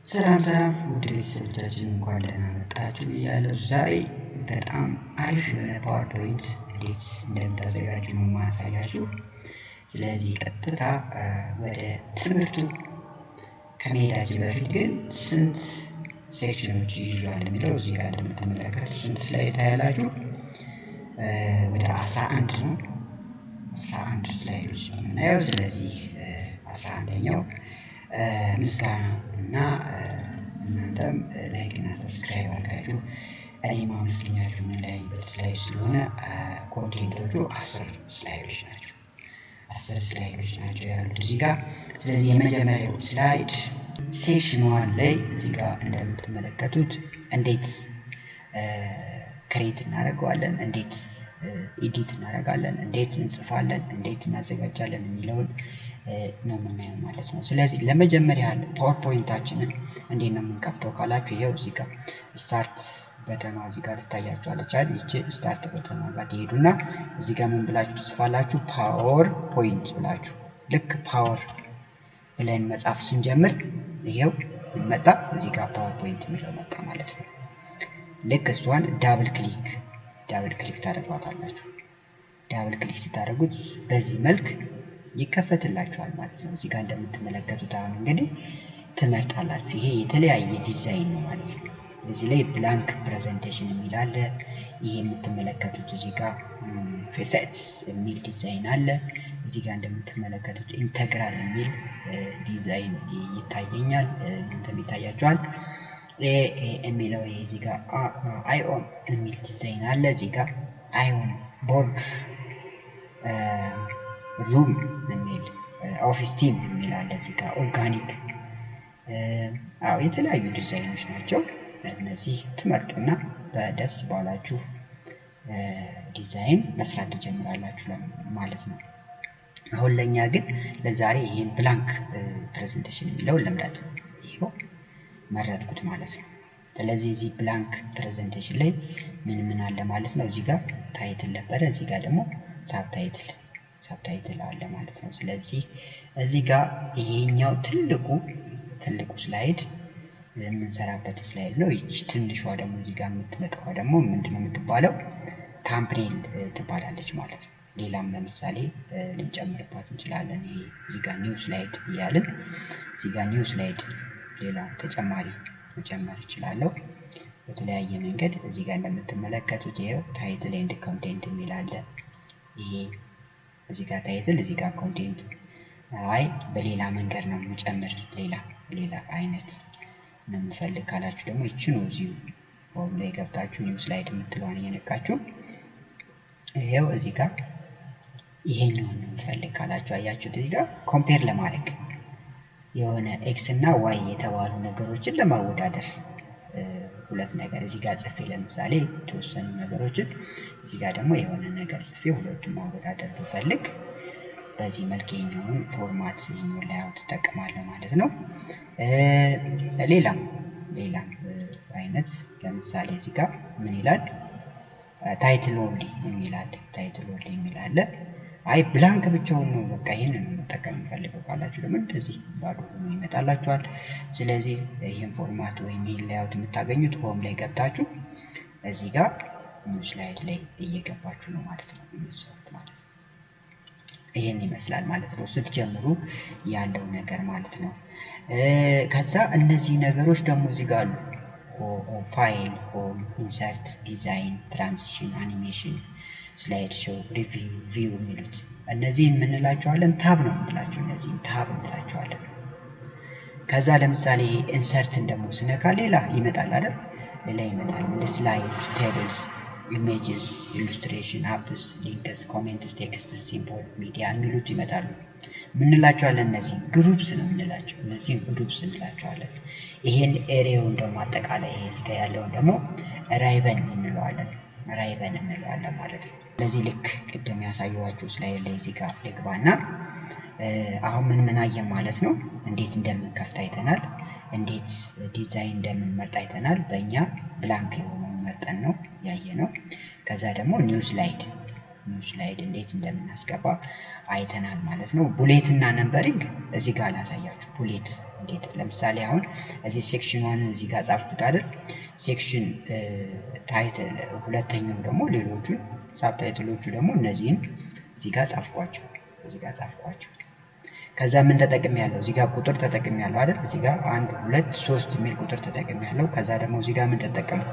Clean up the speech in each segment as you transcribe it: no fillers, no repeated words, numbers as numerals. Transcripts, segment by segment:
ሰላም ሰላም ውድ ቤተሰቦቻችን፣ እንኳን ደህና መጣችሁ ብያለሁ። ዛሬ በጣም አሪፍ የሆነ PowerPoint እንዴት እንደምታዘጋጁ ነው ማሳያችሁ። ስለዚህ ቀጥታ ወደ ትምህርቱ ከመሄዳችን በፊት ግን ስንት section ኖች ይዟል የሚለው፣ እዚህ ጋር እንደምትመለከቱ ስንት slide ታያላችሁ? ወደ 11 ነው። 11 slide ኦች ነው የምናየው። ስለዚህ 11ኛው ምስጋና እና እናንተም like እና subscribe አድርጋችሁ እኔም አመስግኛችሁ የምንለያይበት slide ስለሆነ content ኦቹ 10 slide ኦች ናቸው። 10 slide ኦች ናቸው ያሉት እዚህ ጋር። ስለዚህ የመጀመሪያው slide section 1 ላይ እዚህ ጋር እንደምትመለከቱት እንዴት create እናደርገዋለን፣ እንዴት edit እናደርጋለን፣ እንዴት እንጽፋለን፣ እንዴት እናዘጋጃለን የሚለውን ነው የምናየው ማለት ነው። ስለዚህ ለመጀመሪያ ያህል PowerPoint ኣችንን እንዴት ነው የምንከፍተው ካላችሁ፣ ይኸው እዚህ ጋር start button ኗ እዚህ ጋር ትታያችኋለች አይደል? ይቺ start button ኗ ጋር ትሄዱና እዚህ ጋር ምን ብላችሁ ትጽፋላችሁ? PowerPoint ብላችሁ። ልክ power ብለን መጻፍ ስንጀምር ይሄው መጣ፣ እዚህ ጋር PowerPoint የሚለው መጣ ማለት ነው። ልክ እሷን double click ታደርጓታላችሁ። Double click ስታደርጉት በዚህ መልክ ይከፈትላችኋል ማለት ነው። እዚህ ጋር እንደምትመለከቱት አሁን እንግዲህ ትመርጣላችሁ። ይሄ የተለያየ ዲዛይን ነው ማለት ነው። እዚህ ላይ blank presentation የሚል አለ። ይሄ የምትመለከቱት እዚህ ጋር facets የሚል ዲዛይን አለ። እዚህ ጋር እንደምትመለከቱት integral የሚል ዲዛይን ይታየኛል። እናንተም ይታያችኋል። የሚለው ይሄ እዚህ ጋር ion የሚል ዲዛይን አለ። እዚህ ጋር ion board room የሚል፣ office team የሚል አለ። እዚህ ጋር organic፣ አዎ የተለያዩ ዲዛይኖች ናቸው። እነዚህ ትመርጡና በደስ ባላችሁ ዲዛይን መስራት ትጀምራላችሁ ማለት ነው። አሁን ለእኛ ግን ለዛሬ ይህን blank presentation የሚለውን ልምረጥ። ይኸው መረጥኩት ማለት ነው። ስለዚህ እዚህ blank presentation ላይ ምን ምን አለ ማለት ነው? እዚህ ጋር title ነበረ፣ እዚህ ጋር ደግሞ subtitle አለ ማለት ነው። ስለዚህ እዚህ ጋር ይሄኛው ትልቁ slide የምንሰራበት slide ነው። ይቺ ትንሿ ደግሞ እዚህ ጋር የምትመጣዋ ደግሞ ምንድነው የምትባለው? Thumbnail ትባላለች ማለት ነው። ሌላም ለምሳሌ ልንጨምርባት እንችላለን። ይሄ እዚህ ጋር new slide እያልን እዚህ ጋር new slide ሌላ ተጨማሪ መጨመር እችላለሁ። በተለያየ መንገድ እዚህ ጋር እንደምትመለከቱት ይኸው title and content የሚል አለ። ይሄ እዚህ ጋር title፣ እዚህ ጋር content። አይ በሌላ መንገድ ነው የምጨምር፣ ሌላ ሌላ አይነት ነው የምፈልግ ካላችሁ ደግሞ ይችኑ እዚሁ home ላይ ገብታችሁ new slide የምትለዋን እየነካችሁ ይሄው እዚህ ጋር ይሄኛውን ነው የምፈልግ ካላችሁ፣ አያችሁት፣ እዚህ ጋር compare ለማድረግ የሆነ X እና Y የተባሉ ነገሮችን ለማወዳደር፣ ሁለት ነገር እዚህ ጋር ጽፌ ለምሳሌ የተወሰኑ ነገሮችን፣ እዚህ ጋር ደግሞ የሆነ ነገር ጽፌ ሁለቱን ማወዳደር ብፈልግ በዚህ መልክ ይሄኛውን format፣ ይሄኛውን layout እጠቀማለሁ ማለት ነው። ሌላም ሌላም አይነት ለምሳሌ እዚህ ጋር ምን ይላል? Title only የሚል አለ። Title only የሚል አለ። አይ blank ብቻውን ነው፣ በቃ ይህንን ነው መጠቀም የምፈልገው ካላችሁ ደግሞ እንደዚህ ባዶ ሆኖ ይመጣላችኋል። ስለዚህ ይህን format ወይም ይህን layout የምታገኙት home ላይ ገብታችሁ እዚህ ጋር new slide ላይ እየገባችሁ ነው ማለት ነው የምትሰሩት ማለት ነው። ይህን ይመስላል ማለት ነው ስትጀምሩ ያለው ነገር ማለት ነው። ከዛ እነዚህ ነገሮች ደግሞ እዚህ ጋር አሉ። File፣ home፣ insert፣ design፣ transition፣ animation፣ slide show፣ review፣ view የሚሉት እነዚህን የምንላቸዋለን tab ነው የምንላቸው። እነዚህን tab እንላቸዋለን። ከዛ ለምሳሌ insert ን ደግሞ ስነካ ሌላ ይመጣል አይደል? ሌላ ይመጣል። Slide፣ tables፣ images፣ illustration፣ apps፣ links፣ comments፣ texts፣ symbol፣ media የሚሉት ይመጣሉ። ምንላቸዋለን? እነዚህ groups ነው የምንላቸው። እነዚህን groups እንላቸዋለን። ይሄን area ውን ደግሞ አጠቃላይ ይሄ እዚህ ጋር ያለውን ደግሞ ራይበን እንለዋለን። ራይበን እንለዋለን ማለት ነው። ስለዚህ ልክ ቅድም ያሳየኋችሁ slide ላይ እዚህ ጋር ልግባና አሁን ምን ምን አየን ማለት ነው? እንዴት እንደምንከፍት አይተናል። እንዴት ዲዛይን እንደምንመርጥ አይተናል። በእኛ blank የሆነውን መርጠን ነው ያየነው። ከዛ ደግሞ new slide እንዴት እንደምናስገባ አይተናል ማለት ነው። Bullet እና numbering እዚህ ጋር ላሳያችሁ። Bullet እንዴት? ለምሳሌ አሁን እዚህ section one ን እዚህ ጋር ጻፍኩት አይደል? Section title ሁለተኛው ደግሞ ሌሎቹን subtitle ኦቹ ደግሞ እነዚህን እዚህ ጋር ጻፍኳቸው፣ እዚህ ጋር ጻፍኳቸው። ከዛ ምን ተጠቅሜያለሁ? እዚህ ጋር ቁጥር ተጠቅሜያለሁ አይደል? እዚህ ጋር አንድ፣ ሁለት፣ ሶስት የሚል ቁጥር ተጠቅሜያለሁ። ከዛ ደግሞ እዚህ ጋር ምን ተጠቀምኩ?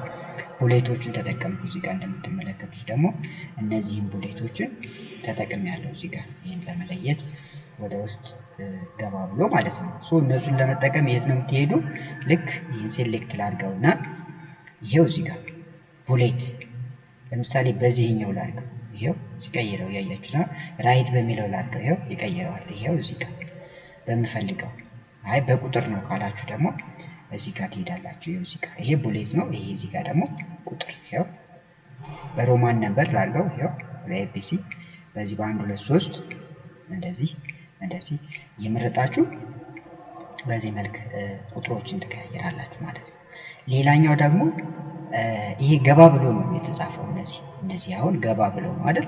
Bullet ኦችን ተጠቀምኩ። እዚህ ጋር እንደምትመለከቱት ደግሞ እነዚህን bullet ኦችን ተጠቅሜያለሁ። እዚህ ጋር ይህን ለመለየት ወደ ውስጥ ገባ ብሎ ማለት ነው። So እነሱን ለመጠቀም የት ነው የምትሄዱ? ልክ ይህን select ላድርገውና ይሄው እዚህ ጋር bullet ለምሳሌ በዚህኛው ላድርገው፣ ይሄው ሲቀይረው እያያችሁት ነው። Right በሚለው ላድርገው፣ ይሄው ይቀይረዋል። ይሄው እዚህ ጋር በምፈልገው። አይ በቁጥር ነው ካላችሁ ደግሞ እዚህ ጋር ትሄዳላችሁ። ይሄው እዚህ ጋር ይሄ bullet ነው። ይሄ እዚህ ጋር ደግሞ ቁጥር፣ ይሄው በ Roman number ላድርገው፣ ይሄው በ ABC በዚህ በአንድ፣ ሁለት፣ ሶስት እንደዚህ እንደዚህ እየመረጣችሁ በዚህ መልክ ቁጥሮችን ትቀያየራላችሁ ማለት ነው። ሌላኛው ደግሞ ይሄ ገባ ብሎ ነው የተጻፈው። እነዚህ አሁን ገባ ብለው ነው አይደል?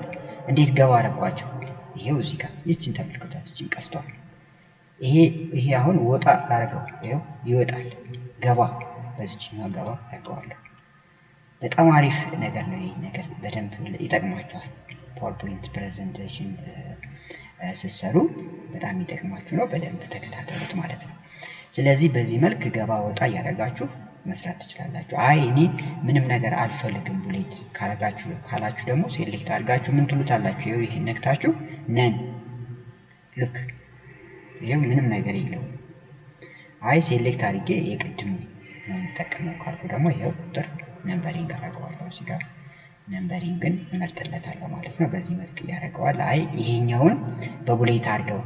እንዴት ገባ አረኳቸው? ይሄው እዚህ ጋር ይችን ተመልክቷት፣ ይችን ቀስቷል። ይሄ አሁን ወጣ አረገው፣ ይሄው ይወጣል። ገባ በዚችኛው ገባ አድርገዋለሁ። በጣም አሪፍ ነገር ነው። ይሄ ነገር በደንብ ይጠቅማችኋል። PowerPoint presentation ስትሰሩ በጣም የሚጠቅማችሁ ነው። በደንብ ተከታተሉት ማለት ነው። ስለዚህ በዚህ መልክ ገባ ወጣ እያደረጋችሁ መስራት ትችላላችሁ። አይ እኔ ምንም ነገር አልፈልግም bullet ካረጋችሁ ካላችሁ ደግሞ select አድርጋችሁ ምን ትሉታላችሁ? ይኸው ይሄን ነክታችሁ none፣ ልክ ይኸው ምንም ነገር የለውም። አይ select አድርጌ የቅድሙ ነው የምጠቀመው ካልኩ ደግሞ ይኸው ቁጥር numbering አደርገዋለሁ። እዚህ ጋር numbering ን እመርጥለታለሁ ማለት ነው። በዚህ መልክ ያደርገዋል። አይ ይሄኛውን በ bullet አድርገው፣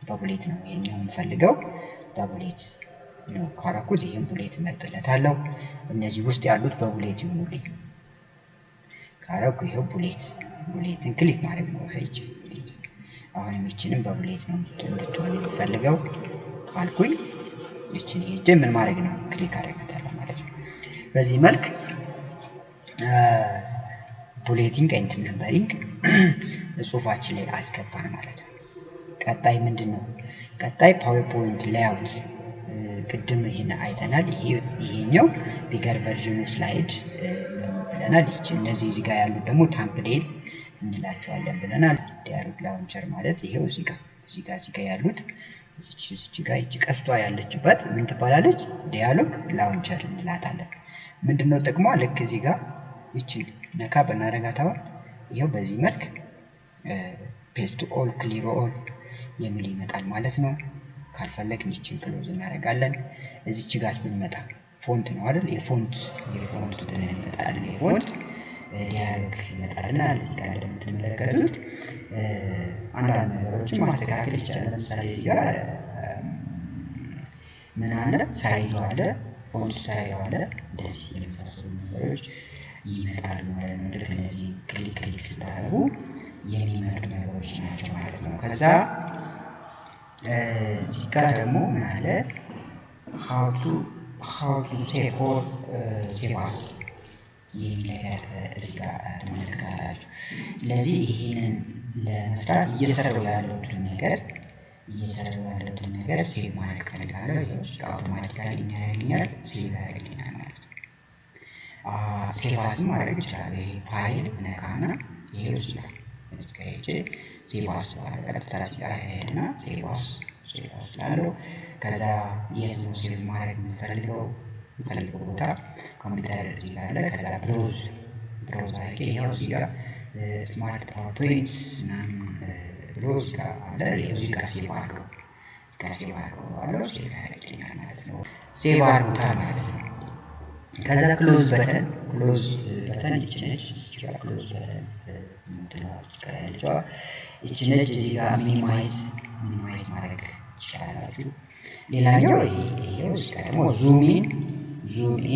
በ bullet ነው ይሄኛውን የምፈልገው፣ በ bullet ነው ካረኩት ይህም bullet እመርጥለታለሁ። እነዚህ ውስጥ ያሉት በ bullet ይሁኑልኝ ካረኩ ይኸው bullet ን click ማድረግ ነው። ይቺ bullet አሁንም ይችንም በ bullet ነው እንድትሆን የምፈልገው ካልኩኝ ይችን ሄጄ ምን ማድረግ ነው? Click አደርጋታለሁ ማለት ነው። በዚህ መልክ bulleting and numbering ጽሁፋችን ላይ አስገባን ማለት ነው። ቀጣይ ምንድን ነው? ቀጣይ PowerPoint layout ቅድም ይህን አይተናል። ይሄኛው bigger version ኑ slide ነው ብለናል። ይቺ እነዚህ እዚህ ጋር ያሉት ደግሞ thumbnail እንላቸዋለን ብለናል። Dialog launcher ማለት ይሄው እዚህ ጋር ያሉት እዚች ጋር ይቺ ቀስቷ ያለችበት ምን ትባላለች? Dialog launcher እንላታለን። ምንድነው ጥቅሟ? ልክ እዚህ ጋር ይችን ነካ ብናደርጋት አሁን ይኸው በዚህ መልክ paste all፣ clear all የሚል ይመጣል ማለት ነው። ካልፈለግን ይችን close እናደርጋለን። እዚች ጋር ብንመጣ font ነው አይደል? የ font እንትን ይመጣል። የ font dialog ይመጣልናል። እዚህ ጋር እንደምትመለከቱት አንዳንድ ነገሮችን ማስተካከል ይቻላል። ለምሳሌ እዚህ ጋር ምን አለ? Size ኡ አለ፣ font style ኡ አለ። እንደዚህ የመሳሰሉ ነገሮች ይመጣሉ ማለት ነው። ልክ እነዚህ click click ስታደርጉ የሚመጡ ነገሮች ናቸው ማለት ነው። ከዛ እዚህ ጋር ደግሞ ምን አለ? How to save or save as የሚል ነገር እዚህ ጋር ትመለከታላችሁ። ስለዚህ ይሄንን ለመስራት እየሰራው ያለሁትን ነገር save ማድረግ ፈልጋለሁ። ይኸው እዚህ ጋር automatically ምን ያደርግልኛል? Save ያደርግልኛል ማለት ነው። Save as ም ማድረግ ይችላል። ይሄ ፋይል ነካና ይሄው እዚህ ጋር ሄጄ save as ቀጥታ እዚህ ጋር ሄድና save as ስላለው ከዛ የት ነው save ማድረግ የምፈልገው ቦታ ኮምፒውተር እዚህ ጋር አለ። ከዛ browse አድርጌ ይኸው እዚህ ጋር smart PowerPoint ምናምን ብሎ እዚህ ጋር አለ። ይኸው እዚህ ጋር save አድርገው፣ እዚህ ጋር save አድርገው አለው፣ save ያደርግልኛል ማለት ነው። Save አድርጎታል ማለት ነው። ከዛ close button ይቺ ነች። እዚህ ጋር close button የምትለዋ እዚህ ጋር ያለችዋ ይቺ ነች። እዚህ ጋር minimize ማድረግ ትችላላችሁ። ሌላኛው ይሄው እዚህ ጋር ደግሞ zoom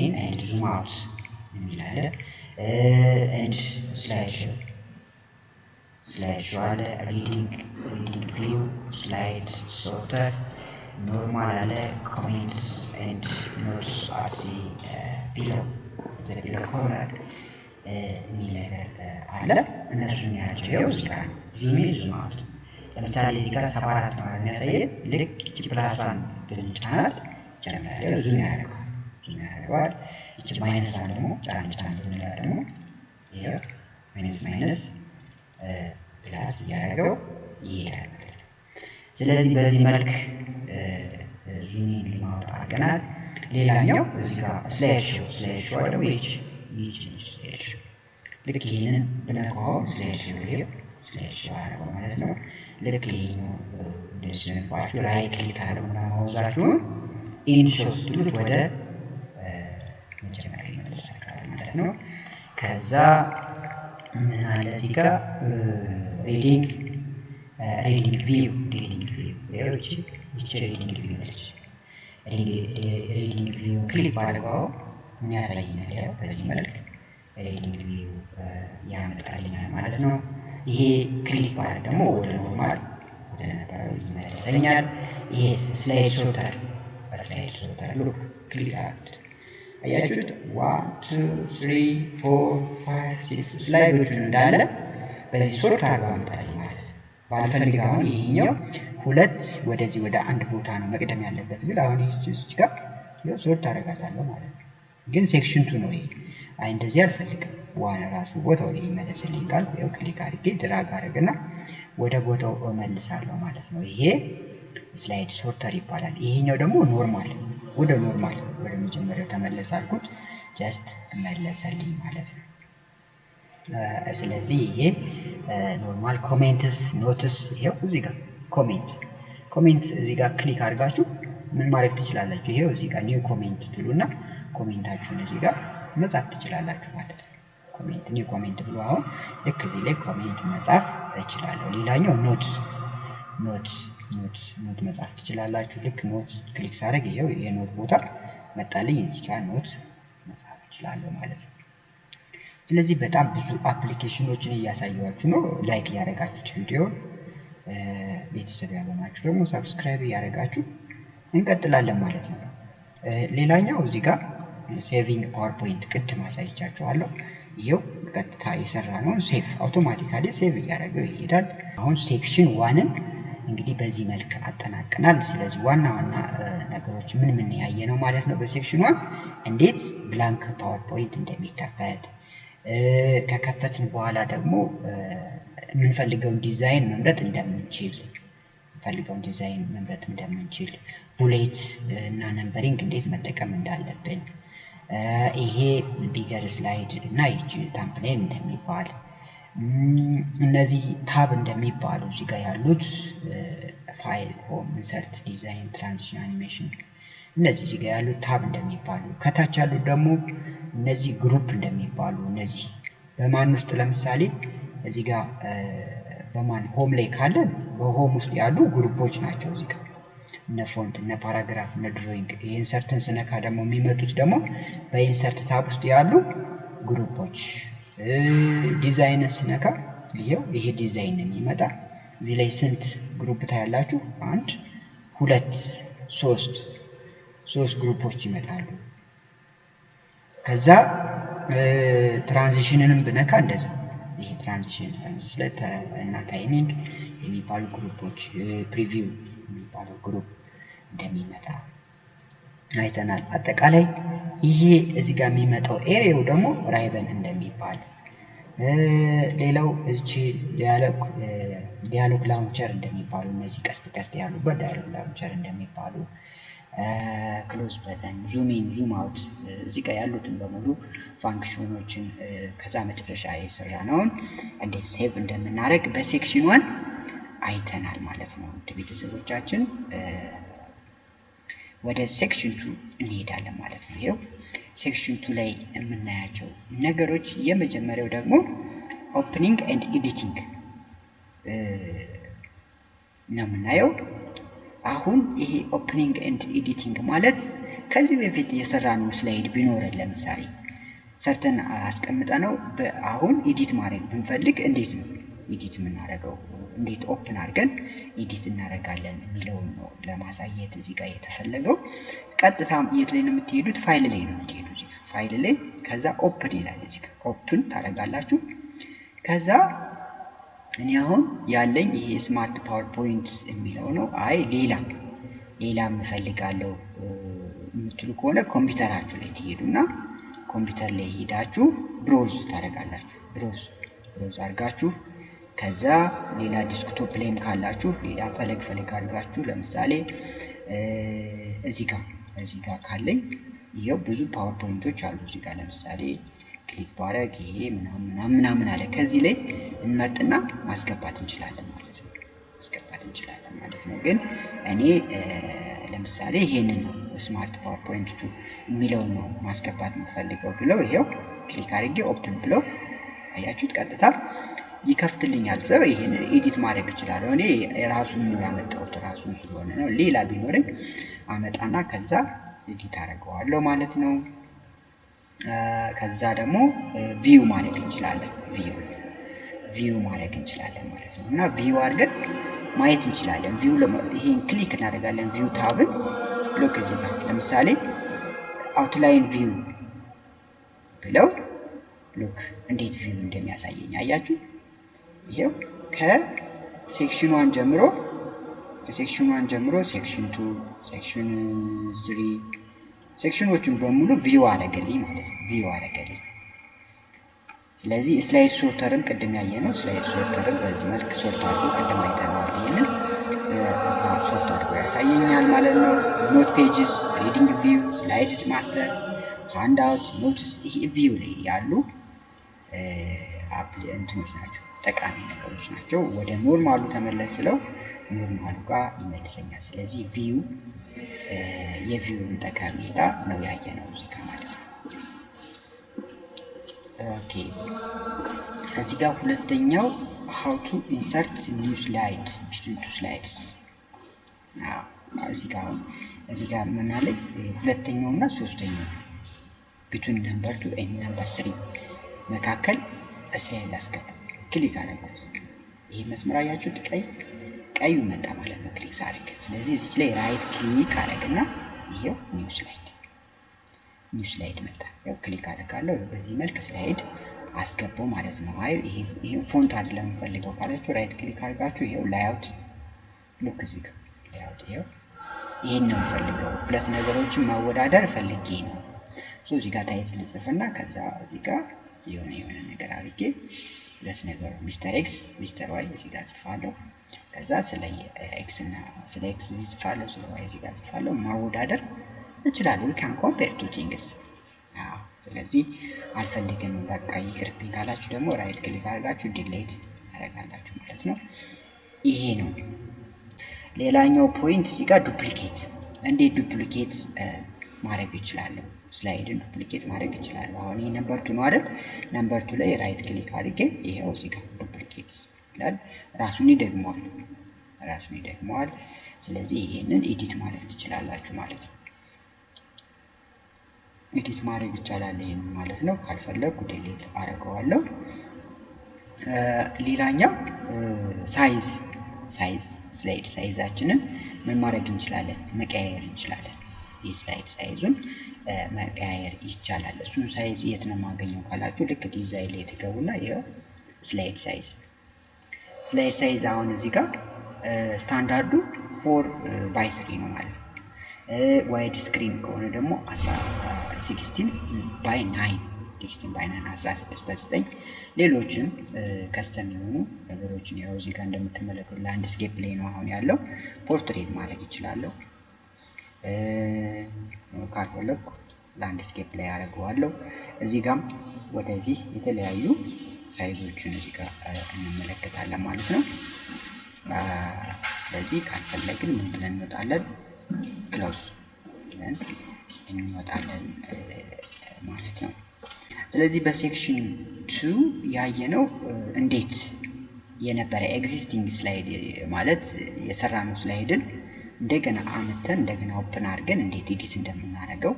in and zoom out የሚል አለ። And slide show አለ። Reading view፣ slide sorter፣ normal አለ። Comments and notes at the below corner የሚል ነገር አለ። እነሱን ያቸው ይኸው እዚህ ጋር zoom in፣ zoom out። ለምሳሌ እዚህ ጋር 74 ነው የሚያሳየን። ልክ ይቺ plus ዋን ብንጫናት ይጨምራል። Zoom ያደርገዋል፣ zoom ያደርገዋል። ይቺ minus ዋን ደግሞ ጫን ጫን ብንላት ደግሞ ይኸው minus minus plus እያደረገው ይሄዳል ማለት ነው። ስለዚህ በዚህ መልክ zoom in zoom out አድርገናል። ሌላኛው እዚህ ጋር slide show፣ slide show ደግሞ ይቺ ነች slide show። ልክ ይሄንን ብነካው slide show፣ ይሄው slide show አደረገው ማለት ነው። ልክ ይሄኛው እንደዚህ ሲነካችሁ right click አድርጉና mouse ኣችሁን end show ስትሉት ወደ መጀመሪያ ይመልሳችኋል ማለት ነው። ከዛ ምን አለ እዚህ ጋር? Reading view፣ reading view ይኸው ይቺ reading view ነች። Reading view click ባደርገው ምን ያሳየኛል? ያው በዚህ መልክ reading view ያመጣልኛል ማለት ነው። ይሄ click ባደርግ ደግሞ ወደ normal ወደ ነበረው ይመልሰኛል። ይሄ slide sorter፣ slide sorter look click አድርጉት። አያችሁት? 1, 2, 3, 4, 5, 6 slide ኦቹን እንዳለ በዚህ sort አድርጎ አመጣልኝ ማለት ነው። ባልፈልግ አሁን ይሄኛው ሁለት ወደዚህ ወደ አንድ ቦታ ነው መቅደም ያለበት ብል አሁን ይህች ጋር sort አደርጋታለሁ ማለት ነው። ግን section 2 ነው ይሄ። አይ እንደዚህ አልፈልግም፣ one ራሱ ቦታው ላይ ይመለስልኝ ካልኩ ያው click አድርጌ drag አድርግና ወደ ቦታው እመልሳለሁ ማለት ነው። ይሄ slide sorter ይባላል። ይሄኛው ደግሞ normal፣ ወደ normal ወደ መጀመሪያው ተመለስ አልኩት፣ just መለሰልኝ ማለት ነው። ስለዚህ ይሄ normal። Comments፣ notes፣ ይሄው እዚህ ጋር comment፣ comment እዚህ ጋር click አድርጋችሁ ምን ማድረግ ትችላላችሁ? ይሄው እዚህ ጋር new comment ትሉና comment ኣችሁን እዚህ ጋር መጻፍ ትችላላችሁ ማለት ነው። Comment፣ new comment ብሎ አሁን ልክ እዚህ ላይ comment መጻፍ እችላለሁ። ሌላኛው note፣ note፣ note፣ note መጻፍ ትችላላችሁ። ልክ note click ሳደርግ ይሄው የ note ቦታ መጣልኝ። እዚህ ጋር note መጻፍ እችላለሁ ማለት ነው። ስለዚህ በጣም ብዙ application ኖችን እያሳየኋችሁ ነው። Like እያደረጋችሁት ቪዲዮን፣ ቤተሰብ ያልሆናችሁ ደግሞ subscribe እያደረጋችሁ እንቀጥላለን ማለት ነው። ሌላኛው እዚህ ጋር saving PowerPoint ቅድም አሳይቻችኋለሁ። ይኸው ቀጥታ የሰራነውን save automatically save እያደረገው ይሄዳል። አሁን section 1 ን እንግዲህ በዚህ መልክ አጠናቀናል። ስለዚህ ዋና ዋና ነገሮች ምን ምን ያየነው ማለት ነው? በ section 1 እንዴት blank PowerPoint እንደሚከፈት፣ ከከፈትን በኋላ ደግሞ የምንፈልገውን ዲዛይን መምረጥ እንደምንችል፣ የምንፈልገውን ዲዛይን መምረጥ እንደምንችል፣ bullet እና numbering እንዴት መጠቀም እንዳለብን፣ ይሄ bigger slide እና ይቺ thumbnail እንደሚባል፣ እነዚህ tab እንደሚባሉ፣ እዚህ ጋር ያሉት file፣ home፣ insert፣ design፣ transition፣ animation እነዚህ እዚህ ጋር ያሉት tab እንደሚባሉ፣ ከታች ያሉት ደግሞ እነዚህ group እንደሚባሉ፣ እነዚህ በማን ውስጥ ለምሳሌ እዚህ ጋር በማን home ላይ ካለን በ home ውስጥ ያሉ group ኦች ናቸው። እዚህ ጋር እነ font፣ እነ paragraph፣ እነ drawing። Insert ን ስነካ ደግሞ የሚመጡት ደግሞ በ insert tab ውስጥ ያሉ group ኦች። ዲዛይንን ስነካ ይሄው ይሄ ዲዛይን ነው የሚመጣ። እዚህ ላይ ስንት group ታያላችሁ? አንድ፣ ሁለት፣ ሶስት፣ ሶስት group ኦች ይመጣሉ። ከዛ transition ንም ብነካ እንደዛ ይሄ transition እና timing የሚባሉ group ኦች፣ preview የሚባለው group እንደሚመጣ አይተናል። አጠቃላይ ይሄ እዚህ ጋር የሚመጣው area ው ደግሞ ራይበን እንደሚባል፣ ሌላው እቺ dialog launcher እንደሚባሉ፣ እነዚህ ቀስት ቀስት ያሉበት dialog launcher እንደሚባሉ፣ close button፣ zoom in፣ zoom out እዚህ ጋር ያሉትን በሙሉ function ኖችን፣ ከዛ መጨረሻ የሰራነውን እንዴት save እንደምናደርግ በ section 1 አይተናል ማለት ነው። ውድ ቤተሰቦቻችን ወደ section 2 እንሄዳለን ማለት ነው። ይኸው section 2 ላይ የምናያቸው ነገሮች የመጀመሪያው ደግሞ opening and editing ነው የምናየው። አሁን ይሄ opening and editing ማለት ከዚህ በፊት የሰራነው slide ቢኖረን፣ ለምሳሌ ሰርተን አስቀምጠነው አሁን edit ማድረግ ብንፈልግ እንዴት ነው edit የምናደርገው፣ እንዴት open አድርገን edit እናደርጋለን የሚለውን ነው ለማሳየት እዚህ ጋር የተፈለገው። ቀጥታ የት ላይ ነው የምትሄዱት? ፋይል ላይ ነው የምትሄዱት። እዚህ ጋር ፋይል ላይ ከዛ open ይላል። እዚህ ጋር open ታደርጋላችሁ። ከዛ እኔ አሁን ያለኝ ይሄ Smart PowerPoint የሚለው ነው። አይ ሌላ ሌላም እፈልጋለሁ የምትሉ ከሆነ ኮምፒውተራችሁ ላይ ትሄዱና ኮምፒውተር ላይ ሄዳችሁ browse ታደርጋላችሁ። Browse አድርጋችሁ ከዛ ሌላ desktop ላይም ካላችሁ ሌላ ፈለግ ፈለግ አድርጋችሁ፣ ለምሳሌ እዚህ ጋር ካለኝ ይኸው ብዙ PowerPoint ኦች አሉ። እዚህ ጋር ለምሳሌ click ባረግ ይሄ ምናምን ምናምን ምናምን አለ። ከዚህ ላይ እንመርጥና ማስገባት እንችላለን ማለት ነው። ማስገባት እንችላለን ማለት ነው። ግን እኔ ለምሳሌ ይሄንን ነው፣ Smart PowerPoint 2 የሚለውን ነው ማስገባት የምፈልገው ብለው ይሄው click አድርጌ open ብለው አያችሁት፣ ቀጥታ ይከፍትልኛል። So ይሄን edit ማድረግ እችላለሁ። እኔ ራሱን ነው ያመጣሁት፣ ራሱን ስለሆነ ነው። ሌላ ቢኖረኝ አመጣና ከዛ edit አደርገዋለሁ ማለት ነው። ከዛ ደግሞ view ማድረግ እንችላለን። View ማድረግ እንችላለን ማለት ነው። እና view አድርገን ማየት እንችላለን። View ይሄን click እናደርጋለን። View tab ን look፣ እዚህ ጋር ለምሳሌ outline view ብለው look እንዴት view እንደሚያሳየኝ አያችሁ። ይሄው ከ section 1 ጀምሮ section 2፣ section 3፣ section ኦቹን በሙሉ view አደረገልኝ ማለት ነው። View አደረገልኝ። ስለዚህ slide sorter ም ቅድም ያየነው slide sorter ም በዚህ መልክ sort አድርጎ ቅድም አይተነዋል። ይህንን sort አድርጎ ያሳየኛል ማለት ነው። Note pages፣ reading view፣ slide master፣ handout፣ notes፣ ይሄ view ላይ ያሉ እንትኖች ናቸው፣ ጠቃሚ ነገሮች ናቸው። ወደ normal ኡ ተመለስ ስለው normal ኡ ጋር ይመልሰኛል። ስለዚህ view የ view ን ጠቀሜታ ነው ያየነው እዚህ ጋር ማለት ነው። Okay፣ እዚህ ጋር ሁለተኛው how to insert new slide between two slides። እዚህ ጋር አሁን እዚህ ጋር ምን አለኝ? ሁለተኛው እና ሶስተኛው between number 2 and number 3 መካከል slide ላስገባ፣ click አደረኩት። ይሄ መስመር አያችሁት? ቀይ ቀዩ መጣ ማለት ነው click ሳደርግ። ስለዚህ እዚች ላይ right click አደረግና ይሄው new slide መጣ። ያው click አደርጋለሁ። በዚህ መልክ slide አስገባው ማለት ነው። አይ ይሄ font አይደለም የምፈልገው ካላችሁ right click አድርጋችሁ ይሄው layout፣ look እዚህ ጋር layout፣ ይሄው ይሄን ነው የምፈልገው። ሁለት ነገሮችን ማወዳደር ፈልጌ ነው። So እዚህ ጋር title ጽፍና ከዛ እዚህ ጋር የሆነ የሆነ ነገር አድርጌ ሁለት ነገሩ Mister X፣ Mister Y እዚህ ጋር ጽፋለሁ። ከዛ ስለ X እና ስለ X እዚህ ጽፋለሁ፣ ስለ Y እዚህ ጋር ጽፋለሁ። ማወዳደር እችላለሁ። We can compare two things። ስለዚህ አልፈልግም በቃ ይቅርብኝ ካላችሁ ደግሞ right click አድርጋችሁ delete ታደርጋላችሁ ማለት ነው። ይሄ ነው። ሌላኛው point እዚህ ጋር duplicate፣ እንዴት duplicate ማድረግ እችላለሁ? Slide ን duplicate ማድረግ እችላለሁ። አሁን ይሄ number 2 ነው አይደል? Number 2 ላይ right click አድርጌ ይሄው እዚህ ጋር duplicate ይላል። ራሱን ይደግመዋል፣ ራሱን ይደግመዋል። ስለዚህ ይሄንን edit ማድረግ ትችላላችሁ ማለት ነው። Edit ማድረግ ይቻላል ይሄንን ማለት ነው። ካልፈለግኩ delete አደርገዋለሁ። ሌላኛው size slide size ኣችንን ምን ማድረግ እንችላለን? መቀያየር እንችላለን። የ slide size ኡን መቀያየር ይቻላል። እሱን size የት ነው የማገኘው ካላችሁ ልክ ዲዛይን ላይ ትገቡና ይኸው slide size አሁን እዚህ ጋር standard ኡ 4 by 3 ነው ማለት ነው። Wide screen ከሆነ ደግሞ 16 by 9፣ 16 by 9፣ 16 በ9። ሌሎችም custom የሆኑ ነገሮችን ያው እዚህ ጋር እንደምትመለከቱ landscape ላይ ነው አሁን ያለው። Portrait ማድረግ ይችላለሁ። ካልፈለኩ landscape ላይ አደርገዋለሁ። እዚህ ጋም ወደዚህ የተለያዩ size ኦችን እዚህ ጋር እንመለከታለን ማለት ነው። ስለዚህ ካልፈለግን ምን ብለን እንወጣለን? Close ብለን እንወጣለን ማለት ነው። ስለዚህ በ section 2 ያየነው እንዴት የነበረ existing slide ማለት የሰራነው slide ን እንደገና አምጥተን እንደገና open አድርገን እንዴት edit እንደምናደርገው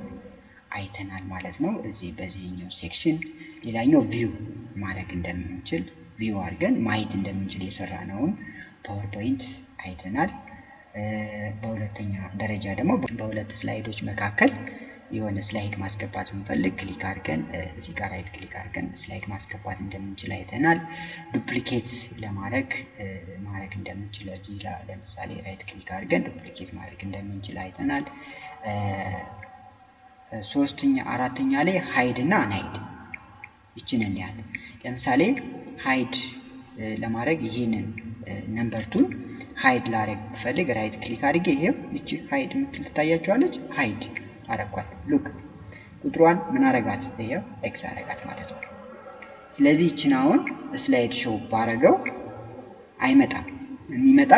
አይተናል ማለት ነው። እዚህ በዚህኛው section ሌላኛው view ማድረግ እንደምንችል፣ view አድርገን ማየት እንደምንችል የሰራነውን PowerPoint አይተናል። በሁለተኛ ደረጃ ደግሞ በሁለት slide ኦች መካከል የሆነ slide ማስገባት ብንፈልግ click አድርገን እዚህ ጋር right click አድርገን slide ማስገባት እንደምንችል አይተናል። Duplicate ለማድረግ ማድረግ እንደምንችል እዚህ ለምሳሌ right click አድርገን duplicate ማድረግ እንደምንችል አይተናል። ሶስተኛ አራተኛ ላይ hide እና unhide ይችን እናያለን። ለምሳሌ hide ለማድረግ ይሄንን number two ን hide ላረግ ብፈልግ right click አድርጌ ይሄው ይቺ hide የምትል ትታያችኋለች። Hide አረኳት። Look፣ ቁጥሯን ምን አረጋት? ይሄው X አረጋት ማለት ነው። ስለዚህ ይችን አሁን slide show ባረገው አይመጣም። የሚመጣ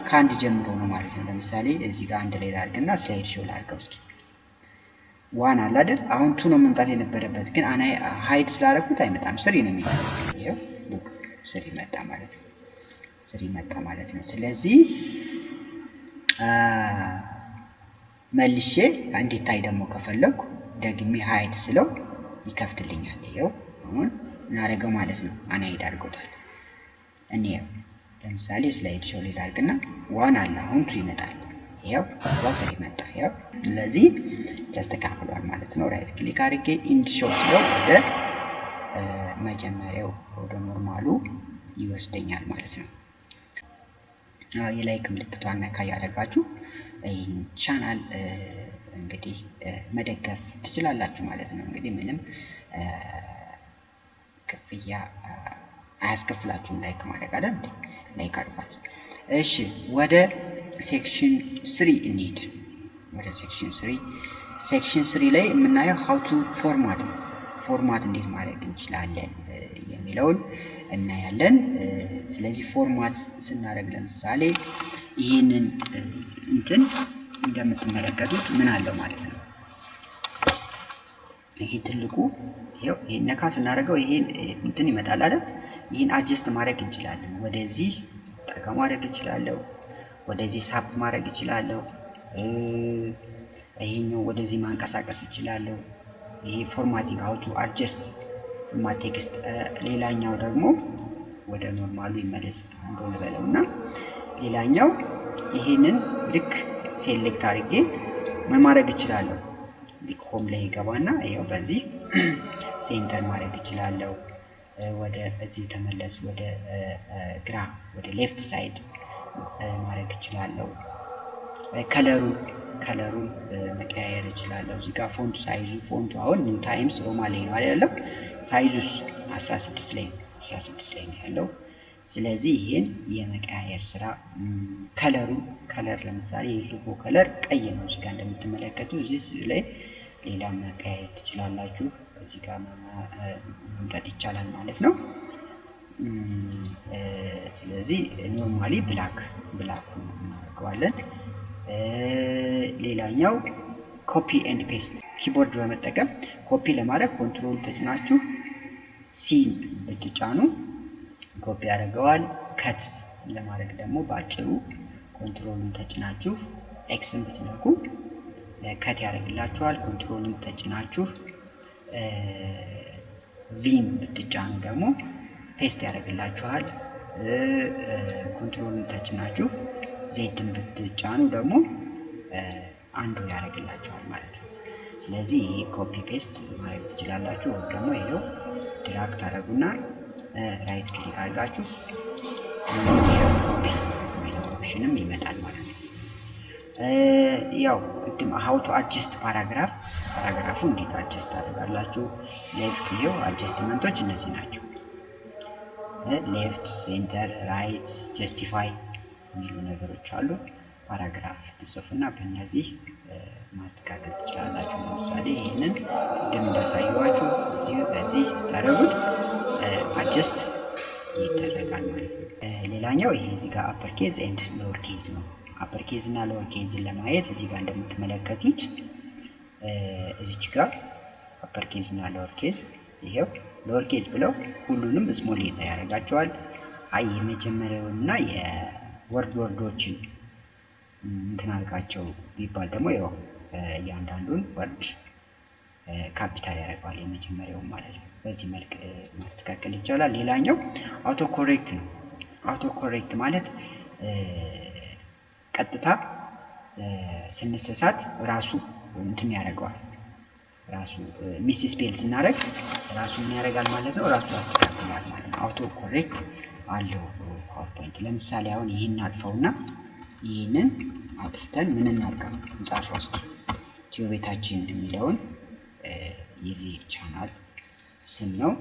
ከአንድ ጀምሮ ነው ማለት ነው። ለምሳሌ እዚህ ጋር አንድ ላይ ላድርግና slide show ላድርገው እስኪ። One አለ አይደል? አሁን two ነው መምጣት የነበረበት፣ ግን አና hide ስላደረኩት አይመጣም። Three ነው የሚመጣው። ይኸው look፣ three መጣ ማለት ነው። Three መጣ ማለት ነው። ስለዚህ መልሼ እንዲታይ ደግሞ ከፈለኩ ደግሜ hide ስለው ይከፍትልኛል። ይኸው አሁን እናደርገው ማለት ነው። Unhide አድርጎታል። እንየው። ለምሳሌ slide show ላይ ላድርግና one አለ፣ አሁን two ይመጣል። ይኸው እዛ three መጣ። ይኸው ስለዚህ ተስተካክሏል ማለት ነው። Right click አድርጌ end show ስለው ወደ መጀመሪያው ወደ normal ኡ ይወስደኛል ማለት ነው። የ like ምልክቷን ነካ እያደረጋችሁ ይህን ቻናል እንግዲህ መደገፍ ትችላላችሁ ማለት ነው። እንግዲህ ምንም ክፍያ አያስከፍላችሁም like ማድረግ አይደል እንዴ? Like አድርጓት። እሺ፣ ወደ section 3 እንሂድ። ወደ section 3። Section 3 ላይ የምናየው how to format ነው። Format እንዴት ማድረግ እንችላለን የሚለውን እናያለን። ስለዚህ format ስናደርግ ለምሳሌ ይህንን እንትን እንደምትመለከቱት ምን አለው ማለት ነው። ይሄ ትልቁ ይሄው ይሄን ነካ ስናደርገው ይሄን እንትን ይመጣል አይደል? ይህን adjust ማድረግ እንችላለን። ወደዚህ ጠጋ ማድረግ እችላለሁ። ወደዚህ ሳብ ማድረግ እችላለሁ። ይሄኛው ወደዚህ ማንቀሳቀስ እችላለሁ። ይሄ formatting፣ how to adjust format text። ሌላኛው ደግሞ ወደ normal ኡ ይመለስ አንዶ ልበለው እና ሌላኛው ይሄንን ልክ select አድርጌ ምን ማድረግ እችላለሁ? ልክ home ላይ ይገባና ይኸው በዚህ center ማድረግ እችላለሁ። ወደ እዚሁ ተመለስ፣ ወደ ግራ ወደ left side ማድረግ እችላለሁ። color ኡን መቀያየር እችላለሁ። እዚህ ጋር font size ኡ፣ font ኡ አሁን New Times Roman ላይ ነው ያለው። Size ኡስ 16 ላይ 16 ላይ ነው ያለው። ስለዚህ ይህን የመቀያየር ስራ color ኡ color ለምሳሌ የጽሁፉ color ቀይ ነው። እዚህ ጋር እንደምትመለከቱ እዚህ ላይ ሌላ መቀያየር ትችላላችሁ። እዚህ ጋር መምረጥ ይቻላል ማለት ነው። ስለዚህ normally black እናደርገዋለን። ሌላኛው copy and paste፣ keyboard በመጠቀም ኮፒ ለማድረግ control ተጭናችሁ C ን ብትጫኑ ኮፒ ያደርገዋል። Cut ለማድረግ ደግሞ በአጭሩ control ኡን ተጭናችሁ X ን ብትነኩ cut ያደርግላችኋል። Control ኡን ተጭናችሁ V ን ብትጫኑ ደግሞ paste ያደርግላችኋል። Control ኡን ተጭናችሁ Z ን ብትጫኑ ደግሞ undo ያደርግላችኋል ማለት ነው። ስለዚህ ይሄ copy paste ማድረግ ትችላላችሁ። ወይም ደግሞ ይሄው drag ታደርጉና right click አድርጋችሁ ኮፒ የሚለው option ም ይመጣል ማለት ነው። ያው ቅድም how to adjust paragraph፣ paragraph ኡ እንዴት adjust ታደርጋላችሁ? Left፣ ይሄው adjustment ኦች እነዚህ ናቸው። Left፣ center፣ right፣ justify የሚሉ ነገሮች አሉ። Paragraph ትጽፉና በእነዚህ ማስተካከል ትችላላችሁ። ለምሳሌ ይህንን ቅድም እንዳሳየኋችሁ እዚህ በዚህ ስታደርጉት adjust ይደረጋል ማለት ነው። ሌላኛው ይሄ እዚህ ጋር upper case and lower case ነው። Upper case እና lower case ን ለማየት እዚህ ጋር እንደምትመለከቱት እዚች ጋር upper case እና lower case፣ ይሄው lower case ብለው ሁሉንም small letter ያደርጋቸዋል። አይ የመጀመሪያውንና የ word ኦችን እንትን አድርጋቸው ቢባል ደግሞ ያው እያንዳንዱን word capital ያደርገዋል የመጀመሪያውን ማለት ነው። በዚህ መልክ ማስተካከል ይቻላል። ሌላኛው auto correct ነው። Auto correct ማለት ቀጥታ ስንሳሳት ራሱ እንትን ያደርገዋል። ራሱ misspell ስናደርግ ራሱ ምን ያደርጋል ማለት ነው? ራሱ ያስተካክላል ማለት ነው። Auto correct አለው PowerPoint። ለምሳሌ አሁን ይህን አጥፈውና ይህንን አጥፍተን ምን እናድርገው? እንጻፈው እስኪ። ኢትዮ ቤታችን የሚለውን የዚህ ቻናል ስም ነው።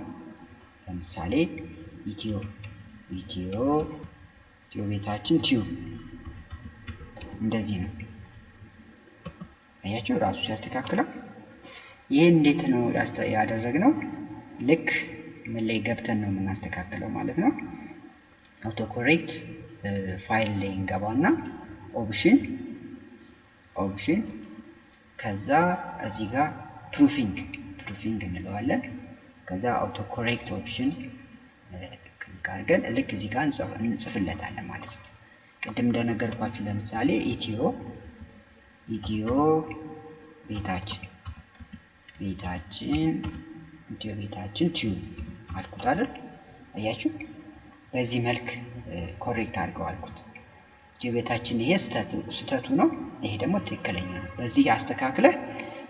ለምሳሌ ኢትዮ ቤታችን Tube እንደዚህ ነው። አያችሁ ራሱ ሲያስተካክለው። ይህ እንዴት ነው ያደረግነው? ልክ ምን ላይ ገብተን ነው የምናስተካክለው ማለት ነው። Auto correct file ላይ እንገባና option ከዛ እዚህ ጋር proofing እንለዋለን። ከዛ auto correct option click አድርገን ልክ እዚህ ጋር እንጽፍለታለን ማለት ነው። ቅድም እንደነገርኳችሁ ለምሳሌ ኢትዮ ቤታችን ኢትዮ ቤታችን Tube አልኩት አይደል? አያችሁ፣ በዚህ መልክ correct አድርገው አልኩት። ኢትዮ ቤታችን ይሄ ስህተቱ ነው፣ ይሄ ደግሞ ትክክለኛ ነው። በዚህ አስተካክለህ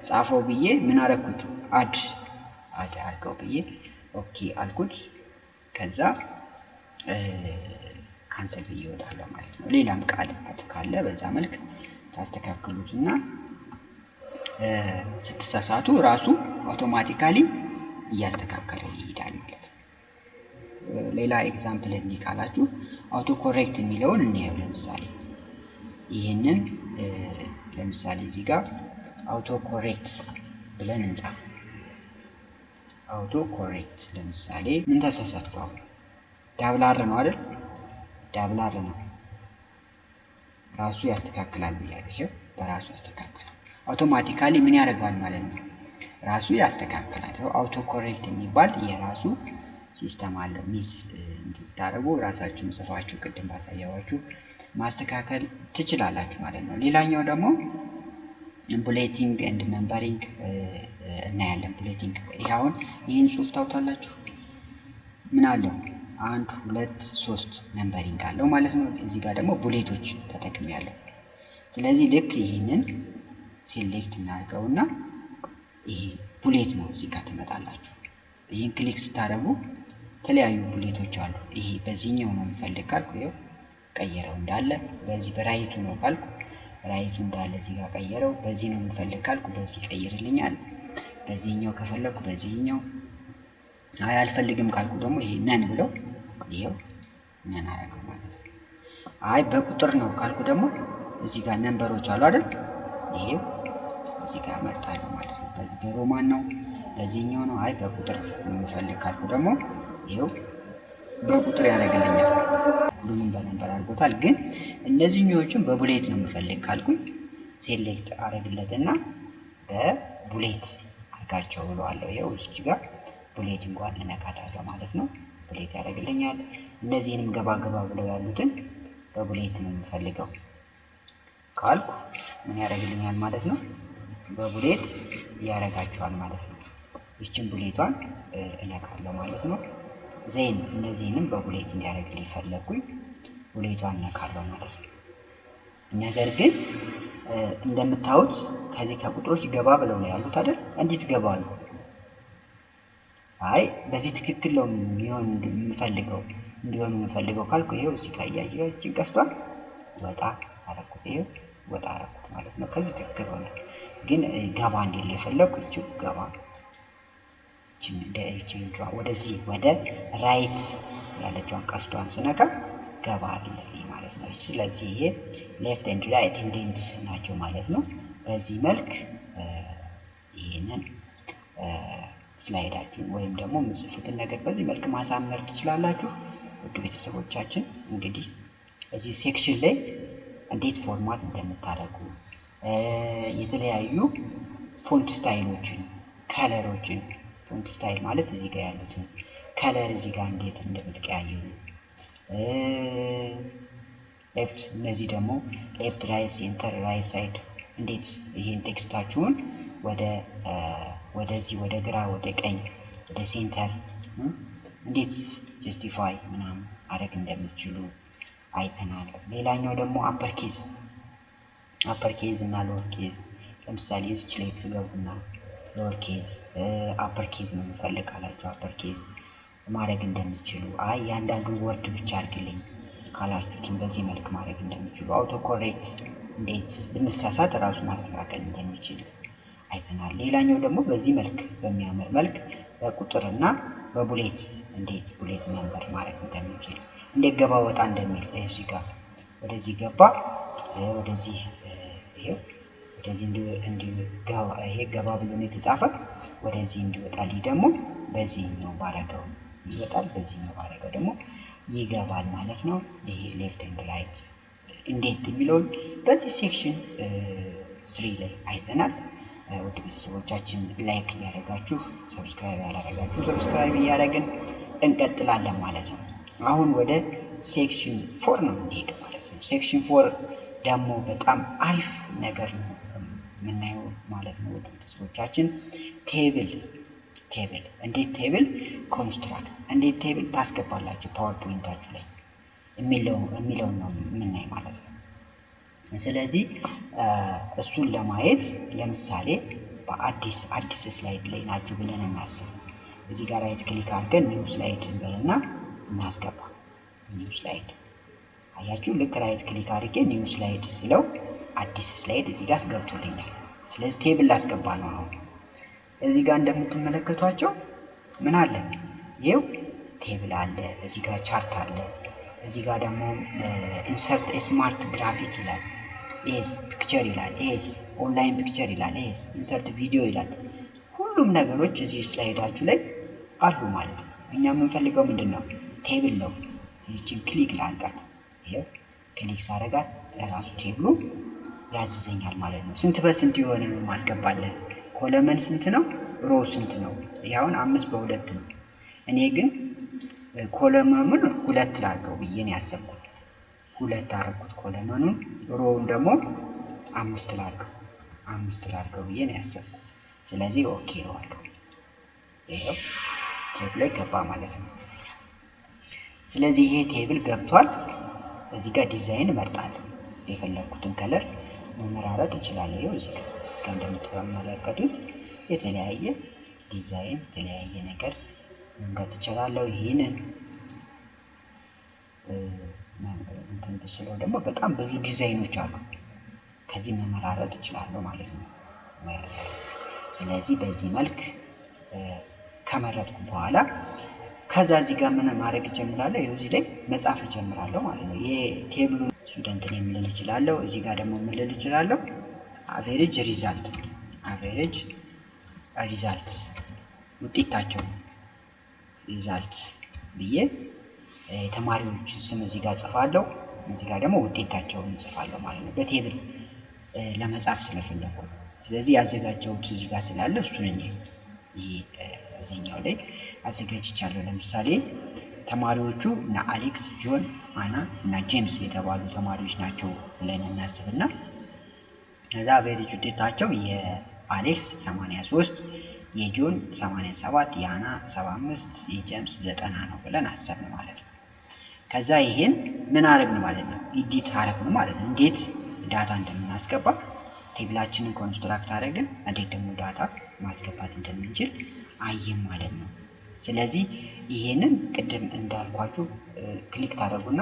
ጻፈው ብዬ ምን አረኩት? Add አድርገው ብዬ okay አልኩት። ከዛ cancel ብዬ እወጣለሁ ማለት ነው። ሌላም ቃል ካለ በዛ መልክ ታስተካክሉትና ስትሳሳቱ ራሱ automatically እያስተካከለ ይሄዳል ማለት ነው። ሌላ example እንዲህ ካላችሁ auto correct የሚለውን እንየው። ለምሳሌ ይህንን ለምሳሌ እዚህ ጋር auto correct ብለን እንጻፍ። Auto correct ለምሳሌ ምን ተሳሳትኩ? አሁን double R ነው አይደል? Double R ነው፣ ራሱ ያስተካክላል ብያለሁ። ይሄው በራሱ ያስተካክላል። Automatically ምን ያደርገዋል ማለት ነው? ራሱ ያስተካክላል። Auto correct የሚባል የራሱ system አለው። Miss ስታደርጉ ራሳችሁን ጽፋችሁ ቅድም ባሳየኋችሁ ማስተካከል ትችላላችሁ ማለት ነው። ሌላኛው ደግሞ bulleting and numbering እናያለን። Bulleting ይሄ አሁን ይህን ጽሁፍ ታውታላችሁ። ምን አለው? አንድ፣ ሁለት፣ ሶስት numbering አለው ማለት ነው። እዚህ ጋር ደግሞ bullet ኦች ተጠቅሜያለሁ። ስለዚህ ልክ ይህንን select እናድርገውና ይሄ bullet ነው፣ እዚህ ጋር ትመጣላችሁ። ይህን click ስታደርጉ የተለያዩ bullet ኦች አሉ። ይሄ በዚህኛው ነው የምፈልግ ካልኩ ይኸው ቀየረው እንዳለ። በዚህ በ right ኡ ነው ካልኩ right ኡ እንዳለ እዚህ ጋር ቀየረው። በዚህ ነው የምፈልግ ካልኩ በዚህ ይቀይርልኛል። በዚህኛው ከፈለኩ በዚህኛው፣ አይ አልፈልግም ካልኩ ደግሞ ይሄ none ብለው ይኸው none አደረገው ማለት ነው። አይ በቁጥር ነው ካልኩ ደግሞ እዚህ ጋር number ኦች አሉ አይደል? ይሄው እዚህ ጋር እመርጣለሁ ማለት ነው። በዚህ በ Roman ነው፣ በዚህኛው ነው። አይ በቁጥር ነው የምፈልግ ካልኩ ደግሞ ይሄው በቁጥር ያደርግልኛል። ሁሉንም በ number አድርጎታል። ግን እነዚህኞቹን በ bullet ነው የምፈልግ ካልኩኝ select አደርግለትና በ bullet አድርጋቸው ብለዋለሁ። ይኸው እዚች ጋር bullet እንኳን እነካታለሁ ማለት ነው። Bullet ያደርግልኛል። እነዚህንም ገባ ገባ ብለው ያሉትን በ bullet ነው የምፈልገው ካልኩ ምን ያደርግልኛል ማለት ነው? በ bullet ያደርጋቸዋል ማለት ነው። ይችን bullet ቷን እነካለሁ ማለት ነው። Then እነዚህንም በ bullet እንዲያደርግልኝ ፈለግኩኝ፣ bullet ቷን እነካለሁ ማለት ነው። ነገር ግን እንደምታዩት ከዚህ ከቁጥሮች ገባ ብለው ነው ያሉት አይደል? እንዴት ገባሉ? አይ በዚህ ትክክል ነው የሚሆን የምፈልገው እንዲሆን የምፈልገው ካልኩ ይሄው እዚህ ጋር እያየችን ቀስቷን ወጣ አረኩት። ይሄው ወጣ አረኩት ማለት ነው። ከዚህ ትክክል ሆነ። ግን ገባ እንዲል የፈለኩ ይቺው ገባ ይችን ወደዚህ ወደ right ያለችዋን ቀስቷን ስነካ ገባ አለልኝ ማለት ነው። ስለዚህ ይሄ left and right indent ናቸው ማለት ነው። በዚህ መልክ ይህንን slide ኣችሁን ወይም ደግሞ የምጽፉትን ነገር በዚህ መልክ ማሳመር ትችላላችሁ። ውድ ቤተሰቦቻችን፣ እንግዲህ እዚህ section ላይ እንዴት format እንደምታደርጉ፣ የተለያዩ font style ኦችን፣ color ኦችን፣ font style ማለት እዚህ ጋር ያሉትን color እዚህ ጋር እንዴት እንደምትቀያየሩ፣ left እነዚህ ደግሞ left፣ right፣ center፣ right side እንዴት ይሄን text ኣችሁን ወደ ወደዚህ ወደ ግራ፣ ወደ ቀኝ፣ ወደ center እንዴት justify ምናምን ማድረግ እንደምትችሉ አይተናል። ሌላኛው ደግሞ upper case እና lower case፣ ለምሳሌ እዚች ላይ ትገቡና Lower case፣ upper case ነው የምፈልግ ካላችሁ upper case ማድረግ እንደሚችሉ፣ አይ እያንዳንዱን word ብቻ አድርግልኝ ካላችሁትም በዚህ መልክ ማድረግ እንደሚችሉ፣ auto correct እንዴት ብንሳሳት እራሱ ማስተካከል እንደሚችል አይተናል። ሌላኛው ደግሞ በዚህ መልክ በሚያምር መልክ በቁጥርና በ bullet እንዴት bullet number ማድረግ እንደሚችል፣ እንዴት ገባ ወጣ እንደሚል፣ እዚህ ጋር ወደዚህ ገባ፣ ወደዚህ፣ ይሄው ወደዚህ እንዲገባ፣ ይሄ ገባ ብሎ ነው የተጻፈ። ወደዚህ እንዲወጣልኝ ደግሞ በዚህኛው ባረገው ይወጣል፣ በዚህኛው ባረገው ደግሞ ይገባል ማለት ነው። ይሄ left and right እንዴት የሚለውን በዚህ section 3 ላይ አይተናል። ውድ ቤተሰቦቻችን፣ like እያደረጋችሁ፣ subscribe ያላደረጋችሁ subscribe እያደረግን እንቀጥላለን ማለት ነው። አሁን ወደ section 4 ነው የምንሄደው ማለት ነው። Section 4 ደግሞ በጣም አሪፍ ነገር ነው የምናየው ማለት ነው። ውድ ቤተሰቦቻችን፣ table እንዴት table construct፣ እንዴት table ታስገባላችሁ PowerPoint ኣችሁ ላይ የሚለውን ነው የምናይ ማለት ነው። ስለዚህ እሱን ለማየት ለምሳሌ በአዲስ አዲስ slide ላይ ናችሁ ብለን እናስብ። እዚህ ጋር right click አድርገን new slide እንበልና እናስገባ። New slide፣ አያችሁ፣ ልክ right click አድርጌ new slide ስለው አዲስ slide እዚህ ጋር አስገብቶልኛል። ስለዚህ table ላስገባ ነው አሁን። እዚህ ጋር እንደምትመለከቷቸው ምን አለ? ይኸው table አለ፣ እዚህ ጋር chart አለ፣ እዚህ ጋር ደግሞ insert smart graphic ይላል፣ ኤስ picture ይላል፣ ኤስ online picture ይላል፣ ኤስ insert video ይላል። ሁሉም ነገሮች እዚህ slide ኣችሁ ላይ አሉ ማለት ነው። እኛ የምንፈልገው ምንድን ነው? Table ነው። ይህችን click ላድርጋት። ይኸው click ሳረጋት ራሱ table ኡ ያዝዘኛል ማለት ነው። ስንት በስንት የሆነ ነው ማስገባለን? Column ስንት ነው? Row ስንት ነው? ይህ አሁን 5 በ2 ነው። እኔ ግን column ኡን ሁለት ላድርገው ብዬ ነው ያሰብኩት። ሁለት አደረኩት column ኡን፣ row ውን ደግሞ አምስት ላድርገው፣ አምስት ላድርገው ብዬ ነው ያሰብኩት። ስለዚህ okay እለዋለሁ። ይኸው table ላይ ገባ ማለት ነው። ስለዚህ ይሄ table ገብቷል። እዚህ ጋር ዲዛይን እመርጣለሁ። የፈለግኩትን color መመራረጥ እችላለሁ። ይኸው እዚህ ጋር እንደምትመለከቱት የተለያየ ዲዛይን፣ የተለያየ ነገር መምረጥ እችላለሁ። ይህንን እንትን ብስለው ደግሞ በጣም ብዙ ዲዛይኖች አሉ። ከዚህ መመራረጥ እችላለሁ ማለት ነው። ስለዚህ በዚህ መልክ ከመረጥኩ በኋላ ከዛ እዚህ ጋር ምን ማድረግ እጀምራለሁ? ይኸው እዚህ ላይ መጻፍ እጀምራለሁ ማለት ነው። የ table ኡ student ን የምልል እችላለሁ። እዚህ ጋር ደግሞ ምን እችላለሁ? Average result፣ average result፣ ውጤታቸው result ብዬ የተማሪዎችን ስም እዚህ ጋር ጽፋለሁ። እዚህ ጋር ደግሞ ውጤታቸውን እጽፋለሁ ማለት ነው። በ table ለመጻፍ ስለፈለኩ ነው። ስለዚህ ያዘጋጀሁት እዚህ ጋር ስላለ እሱን እኔ ይሄ እዚህኛው ላይ አዘጋጅቻለሁ። ለምሳሌ ተማሪዎቹ እነ አሌክስ፣ ጆን፣ አና እና ጄምስ የተባሉ ተማሪዎች ናቸው ብለን እናስብና ከዛ average ውጤታቸው የአሌክስ 83፣ የጆን 87፣ የአና 75፣ የጄምስ 90 ነው ብለን አሰብን ማለት ነው። ከዛ ይሄን ምን አረግን ማለት ነው? Edit አረግን ማለት ነው። እንዴት data እንደምናስገባ table ኣችንን construct አደረግን፣ እንዴት ደግሞ data ማስገባት እንደምንችል አየን ማለት ነው። ስለዚህ ይሄንን ቅድም እንዳልኳችሁ click ታደርጉና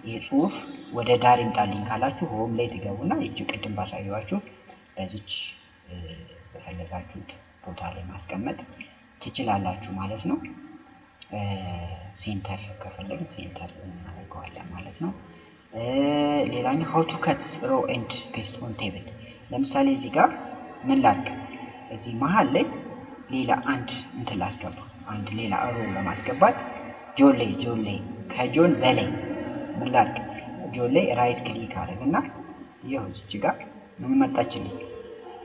ይህ ጽሁፍ ወደ ዳር ይምጣልኝ ካላችሁ home ላይ ትገቡና ይቺ ቅድም ባሳየኋችሁ በዚች በፈለጋችሁት ቦታ ላይ ማስቀመጥ ትችላላችሁ ማለት ነው። Center ከፈለግን center እናደርገዋለን ማለት ነው። ሌላኛው how to cut row and paste on table። ለምሳሌ እዚህ ጋር ምን ላድርግ? እዚህ መሀል ላይ ሌላ አንድ እንትን ላስገባ፣ አንድ ሌላ row ለማስገባት ጆን ላይ ከጆን በላይ ምን ላድርግ? ጆን ላይ right click አድርግና ይኸው እዚች ጋር ምን መጣችልኝ?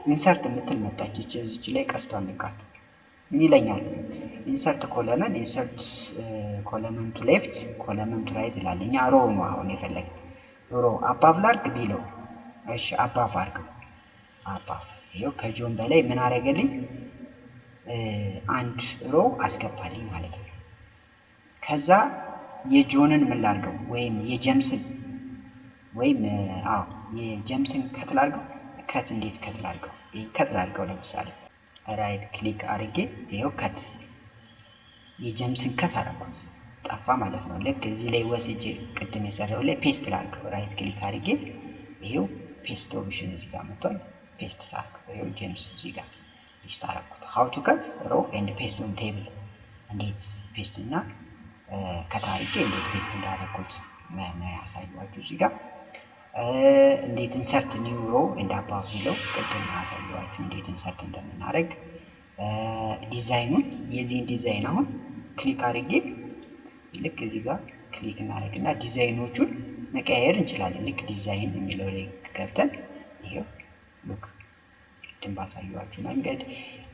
Insert የምትል መጣች። እቺ እዚች ላይ ቀስቷን ልካት ምን ይለኛል? Insert column፣ insert column to left፣ column to right ይላል። እኛ row ነው አሁን የፈለግን፣ row above ላርግ ቢለው እሺ above አድርገው፣ above። ይኸው ከጆን በላይ ምን አደረገልኝ? አንድ row አስገባልኝ ማለት ነው። ከዛ የጆንን ምን ላድርገው? ወይም የጀምስን፣ ወይም አዎ የጀምስን cut ላድርገው። Cut፣ እንዴት cut ላድርገው? ይሄን cut ላድርገው። ለምሳሌ Right click አድርጌ ይኸው cut፣ የጀምስን cut አደረኩት፣ ጠፋ ማለት ነው። ልክ እዚህ ላይ ወስጄ ቅድም የሰራው ላይ paste ላድርገው። Right click አድርጌ ይሄው paste option እዚህ ጋር መጥቷል። Paste ሳደርገው ይሄው ጄምስ እዚህ ጋር paste አደረኩት። How to cut row and paste on table፣ እንዴት paste እና cut አድርጌ እንዴት paste እንዳደረኩት ነው ያሳየኋችሁ እዚህ ጋር። እንዴት insert new row and above የሚለው ቅድም ያሳየኋችሁ እንዴት insert እንደምናደርግ፣ ዲዛይኑን፣ የዚህን ዲዛይን አሁን click አድርጌ፣ ልክ እዚህ ጋር click እናደርግና ዲዛይኖቹን መቀያየር እንችላለን። ልክ ዲዛይን የሚለው ላይ ገብተን ይሄው look ቅድም ባሳየኋችሁ መንገድ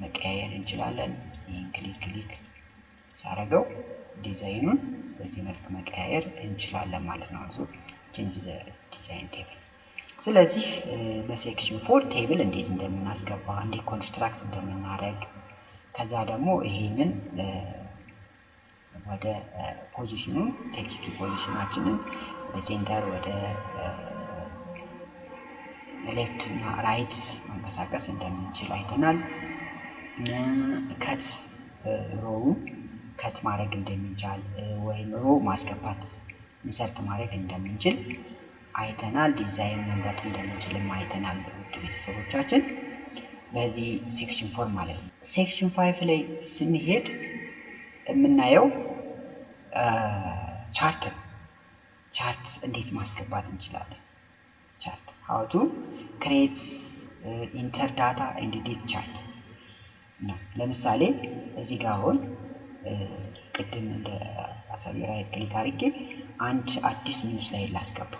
መቀያየር እንችላለን። ይህን click click ሳረገው ዲዛይኑን በዚህ መልክ መቀያየር እንችላለን ማለት ነው። So change the design table። ስለዚህ በ section 4 table እንዴት እንደምናስገባ፣ እንዴት construct እንደምናደርግ፣ ከዛ ደግሞ ይሄንን ወደ position ኑ text ኡ position ኣችንን ወደ center፣ ወደ left እና right መንቀሳቀስ እንደምንችል አይተናል። Cut row cut ማድረግ እንደሚቻል ወይም row ማስገባት insert ማድረግ እንደምንችል አይተናል። ዲዛይን መምረጥ እንደምንችልም አይተናል። ውድ ቤተሰቦቻችን፣ በዚህ section 4 ማለት ነው። Section 5 ላይ ስንሄድ የምናየው chart ነው። Chart እንዴት ማስገባት እንችላለን? Chart፣ how to create, enter data and edit chart ነው። ለምሳሌ እዚህ ጋር አሁን ቅድም እንደ አሳየ right click አድርጌ አንድ አዲስ new slide ላስገባ።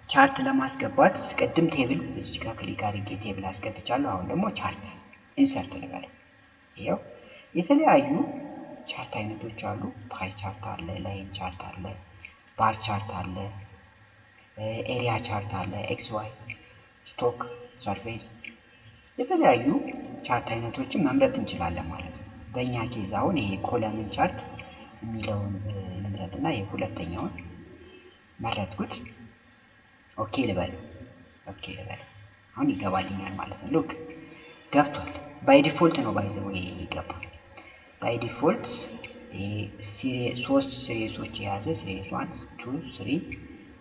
Chart ለማስገባት ቅድም table እዚች ጋር click አድርጌ table አስገብቻለሁ። አሁን ደግሞ chart insert ልበለው። ይኸው የተለያዩ chart አይነቶች አሉ። Pie chart አለ፣ line chart አለ፣ bar chart አለ፣ area chart አለ፣ XY፣ stock፣ surface፣ የተለያዩ chart አይነቶችን መምረጥ እንችላለን ማለት ነው። በእኛ case አሁን ይሄ column chart የሚለውን እንምረጥና የሁለተኛውን መረጥኩት። Okay ልበል፣ okay ልበል። አሁን ይገባልኛል ማለት ነው። Look፣ ገብቷል። By default ነው by the way ይገባ። By default ሶስት series ኦች የያዘ፣ series one, two, three፣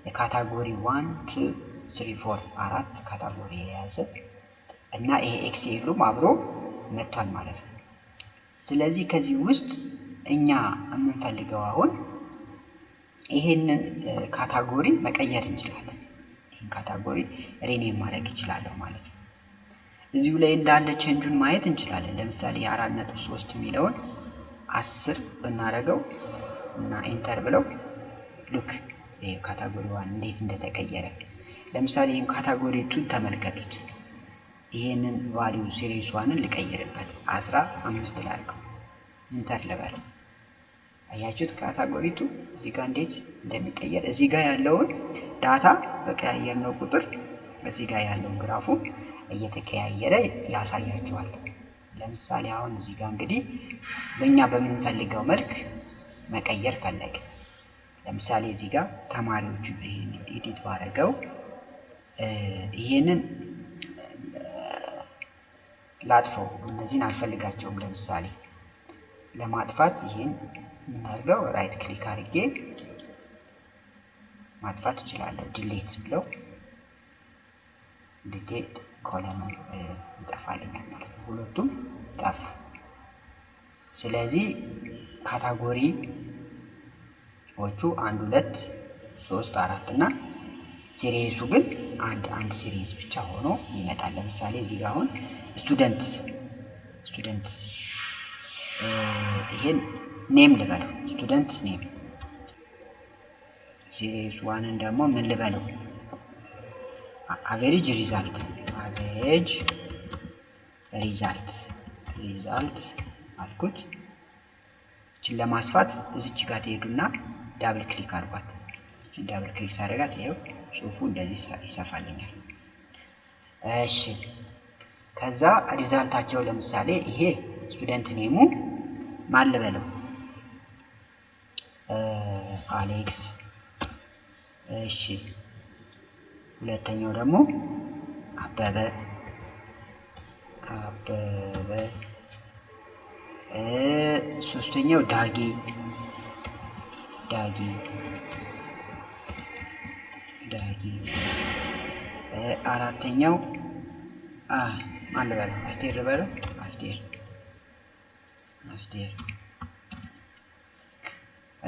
የ category one, two, three, four፣ አራት category የያዘ እና ይሄ Excel ኡም አብሮ መጥቷል ማለት ነው። ስለዚህ ከዚህ ውስጥ እኛ የምንፈልገው አሁን ይሄንን category መቀየር እንችላለን። ይህን category rename ማድረግ እችላለሁ ማለት ነው። እዚሁ ላይ እንዳለ change ኡን ማየት እንችላለን። ለምሳሌ 4.3 የሚለውን 10 ብናደርገው እና enter ብለው look፣ ይሄ category one እንዴት እንደተቀየረ። ለምሳሌ ይህን category two ን ተመልከቱት። ይሄንን value series one ን ልቀይርበት፣ 15 ላድርገው፣ enter ልበል። አያችሁት? Category two እዚህ ጋር እንዴት እንደሚቀየር። እዚህ ጋር ያለውን data በቀያየርነው ቁጥር እዚህ ጋር ያለውን ግራፉ እየተቀያየረ ያሳያችኋል። ለምሳሌ አሁን እዚህ ጋር እንግዲህ በእኛ በምንፈልገው መልክ መቀየር ፈለግን። ለምሳሌ እዚህ ጋር ተማሪዎቹ ይሄን edit ባረገው ይሄንን ላጥፈው፣ እነዚህን አልፈልጋቸውም። ለምሳሌ ለማጥፋት ይሄን የምናደርገው right click አድርጌ ማጥፋት እችላለሁ። Delete ብለው delete column ይጠፋልኛል ማለት ነው። ሁለቱም ጠፉ። ስለዚህ category ዎቹ አንድ፣ ሁለት፣ ሶስት፣ አራት እና series ኡ ግን አንድ አንድ series ብቻ ሆኖ ይመጣል። ለምሳሌ እዚህ ጋር አሁን student ይሄን name ልበለው፣ student name፣ series one ን ደግሞ ምን ልበለው? Average result፣ average result አልኩት። ይችን ለማስፋት እዚች ጋር ትሄዱና double click አድርጓት። ይችን double click ሳደርጋት ይኸው ጽሁፉ እንደዚህ ይሰፋልኛል። እሺ፣ ከዛ result ኣቸው ለምሳሌ ይሄ student name ኡ ማን ልበለው? አሌክስ። እሺ፣ ሁለተኛው ደግሞ አበበ፣ አበበ፣ ሶስተኛው ዳጊ ዳጊ ዳጊ፣ አራተኛው ማን ልበለው? አስቴር ልበለው? አስቴር አስቴር።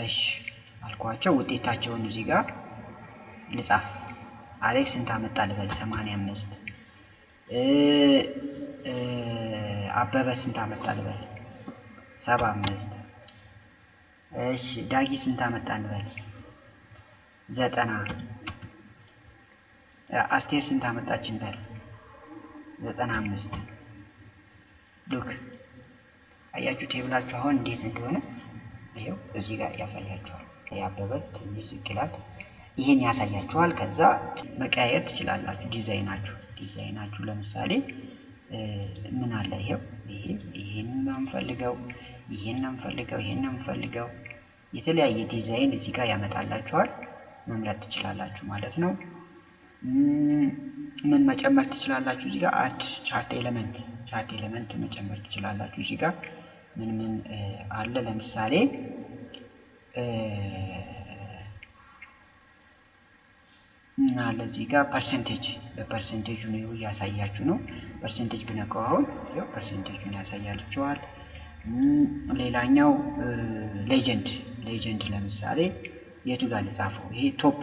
እሺ አልኳቸው። ውጤታቸውን እዚህ ጋር ልጻፍ። አሌክስ ስንት አመጣ ልበል? 85። አበበ ስንት አመጣ ልበል? 75። እሺ ዳጊ ስንት አመጣ ልበል? 90። አስቴር ስንት አመጣች እንበል? 95። Look፣ አያችሁ table ኣችሁ አሁን እንዴት እንደሆነ ይሄው እዚህ ጋር ያሳያችኋል። የአበበ ትንሽ ዝቅ ይላል። ይሄን ያሳያችኋል። ከዛ መቀያየር ትችላላችሁ። ዲዛይናችሁ ለምሳሌ ምን አለ? ይሄው ይሄ ይሄን ነው የምፈልገው፣ ይሄን ነው የምፈልገው፣ ይሄን ነው የምፈልገው። የተለያየ ዲዛይን እዚህ ጋር ያመጣላችኋል። መምረጥ ትችላላችሁ ማለት ነው። ምን መጨመር ትችላላችሁ? እዚህ ጋር add chart element፣ chart element መጨመር ትችላላችሁ። እዚህ ጋር ምን ምን አለ? ለምሳሌ እና ለዚህ ጋር percentage፣ በ percentage ኡ ነው እያሳያችሁ ነው። Percentage ብነካው አሁን ያው percentage ኡን ያሳያችኋል። ሌላኛው legend፣ legend ለምሳሌ የቱ ጋር ልጻፈው? ይሄ top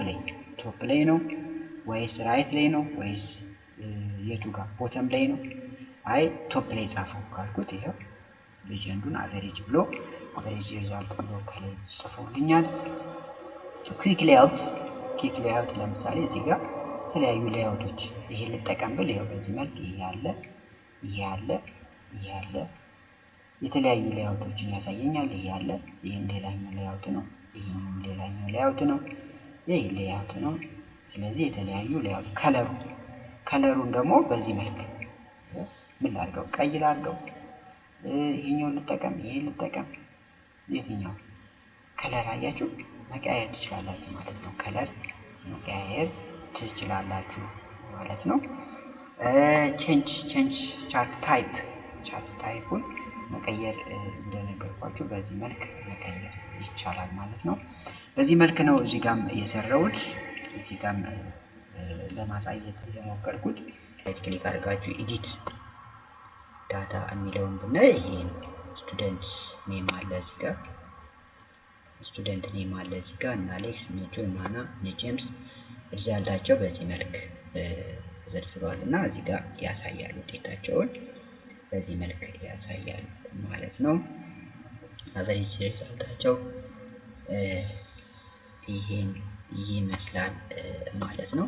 ላይ ነው ወይስ right ላይ ነው ወይስ የቱ ጋር፣ bottom ላይ ነው? አይ top ላይ ጻፈው ካልኩት ይኸው legend ኡን average ብሎ፣ average result ብሎ ከላይ ጽፎልኛል። Quick layout፣ quick layout ለምሳሌ እዚህ ጋር የተለያዩ layout ኦች ይሄ ልጠቀም ብል ይኸው በዚህ መልክ ይሄ አለ፣ ይሄ አለ፣ ይሄ አለ። የተለያዩ layout ኦችን ያሳየኛል። ይሄ አለ፣ ይህም ሌላኛው layout ነው። ይህም ሌላኛው layout ነው። ይህ layout ነው። ስለዚህ የተለያዩ layout፣ color ኡን ደግሞ በዚህ መልክ ምን ላድርገው? ቀይ ላድርገው? ይሄኛውን ልጠቀም፣ ይሄን ልጠቀም፣ የትኛው color? አያችሁ፣ መቀያየር ትችላላችሁ ማለት ነው። Color መቀያየር ትችላላችሁ ማለት ነው። Change chart type፣ chart type ኡን መቀየር እንደነገርኳችሁ በዚህ መልክ መቀየር ይቻላል ማለት ነው። በዚህ መልክ ነው እዚህ ጋም የሰራሁት፣ እዚህ ጋም ለማሳየት የሞከርኩት። Right click አድርጋችሁ edit data የሚለውን ብናይ ይሄ student name አለ እዚህ ጋር፣ student name አለ እዚህ ጋር፣ እነ አሌክስ፣ እነ ጆን፣ እነ አና፣ እነ ጄምስ result ኣቸው በዚህ መልክ ተዘርዝሯል እና እዚህ ጋር ያሳያል፣ ውጤታቸውን በዚህ መልክ ያሳያል ማለት ነው። Average result ኣቸው ይሄን ይመስላል ማለት ነው።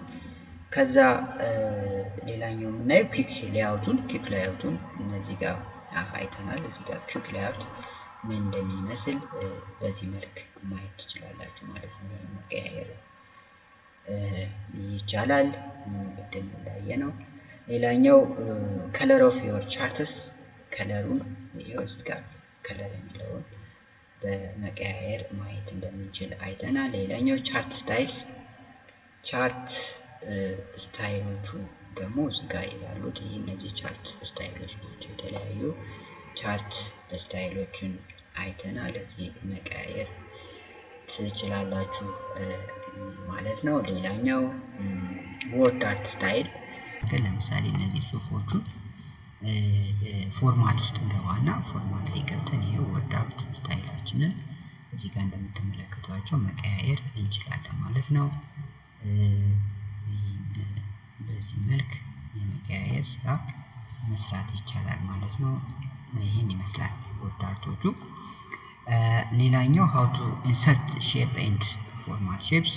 ከዛ ሌላኛው የምናየው quick layout ኡን እነዚህ ጋር አይተናል። እዚህ ጋር quick layout ምን እንደሚመስል በዚህ መልክ ማየት ትችላላችሁ ማለት ነው። መቀያየር ይቻላል። ቅድም እንዳየነው። ሌላኛው color of your charts፣ color ኡን ይኸው እዚህ ጋር color የሚለውን በመቀያየር ማየት እንደምንችል አይተናል። ሌላኛው chart styles፣ chart style ኦቹ ደግሞ እዚህ ጋር ያሉት ይህ እነዚህ chart style ኦች ናቸው። የተለያዩ chart style ኦችን አይተናል። እዚህ መቀያየር ትችላላችሁ ማለት ነው። ሌላኛው word art style፣ ለምሳሌ እነዚህ ጽሁፎቹን format ውስጥ እንገባና format ላይ ገብተን ይሄ word art style ኣችንን እዚህ ጋር እንደምትመለከቷቸው መቀያየር እንችላለን ማለት ነው። በዚህ መልክ የመቀያየር ስራ መስራት ይቻላል ማለት ነው። ይህን ይመስላል word art ኦቹ። ሌላኛው how to insert shape and format shapes፣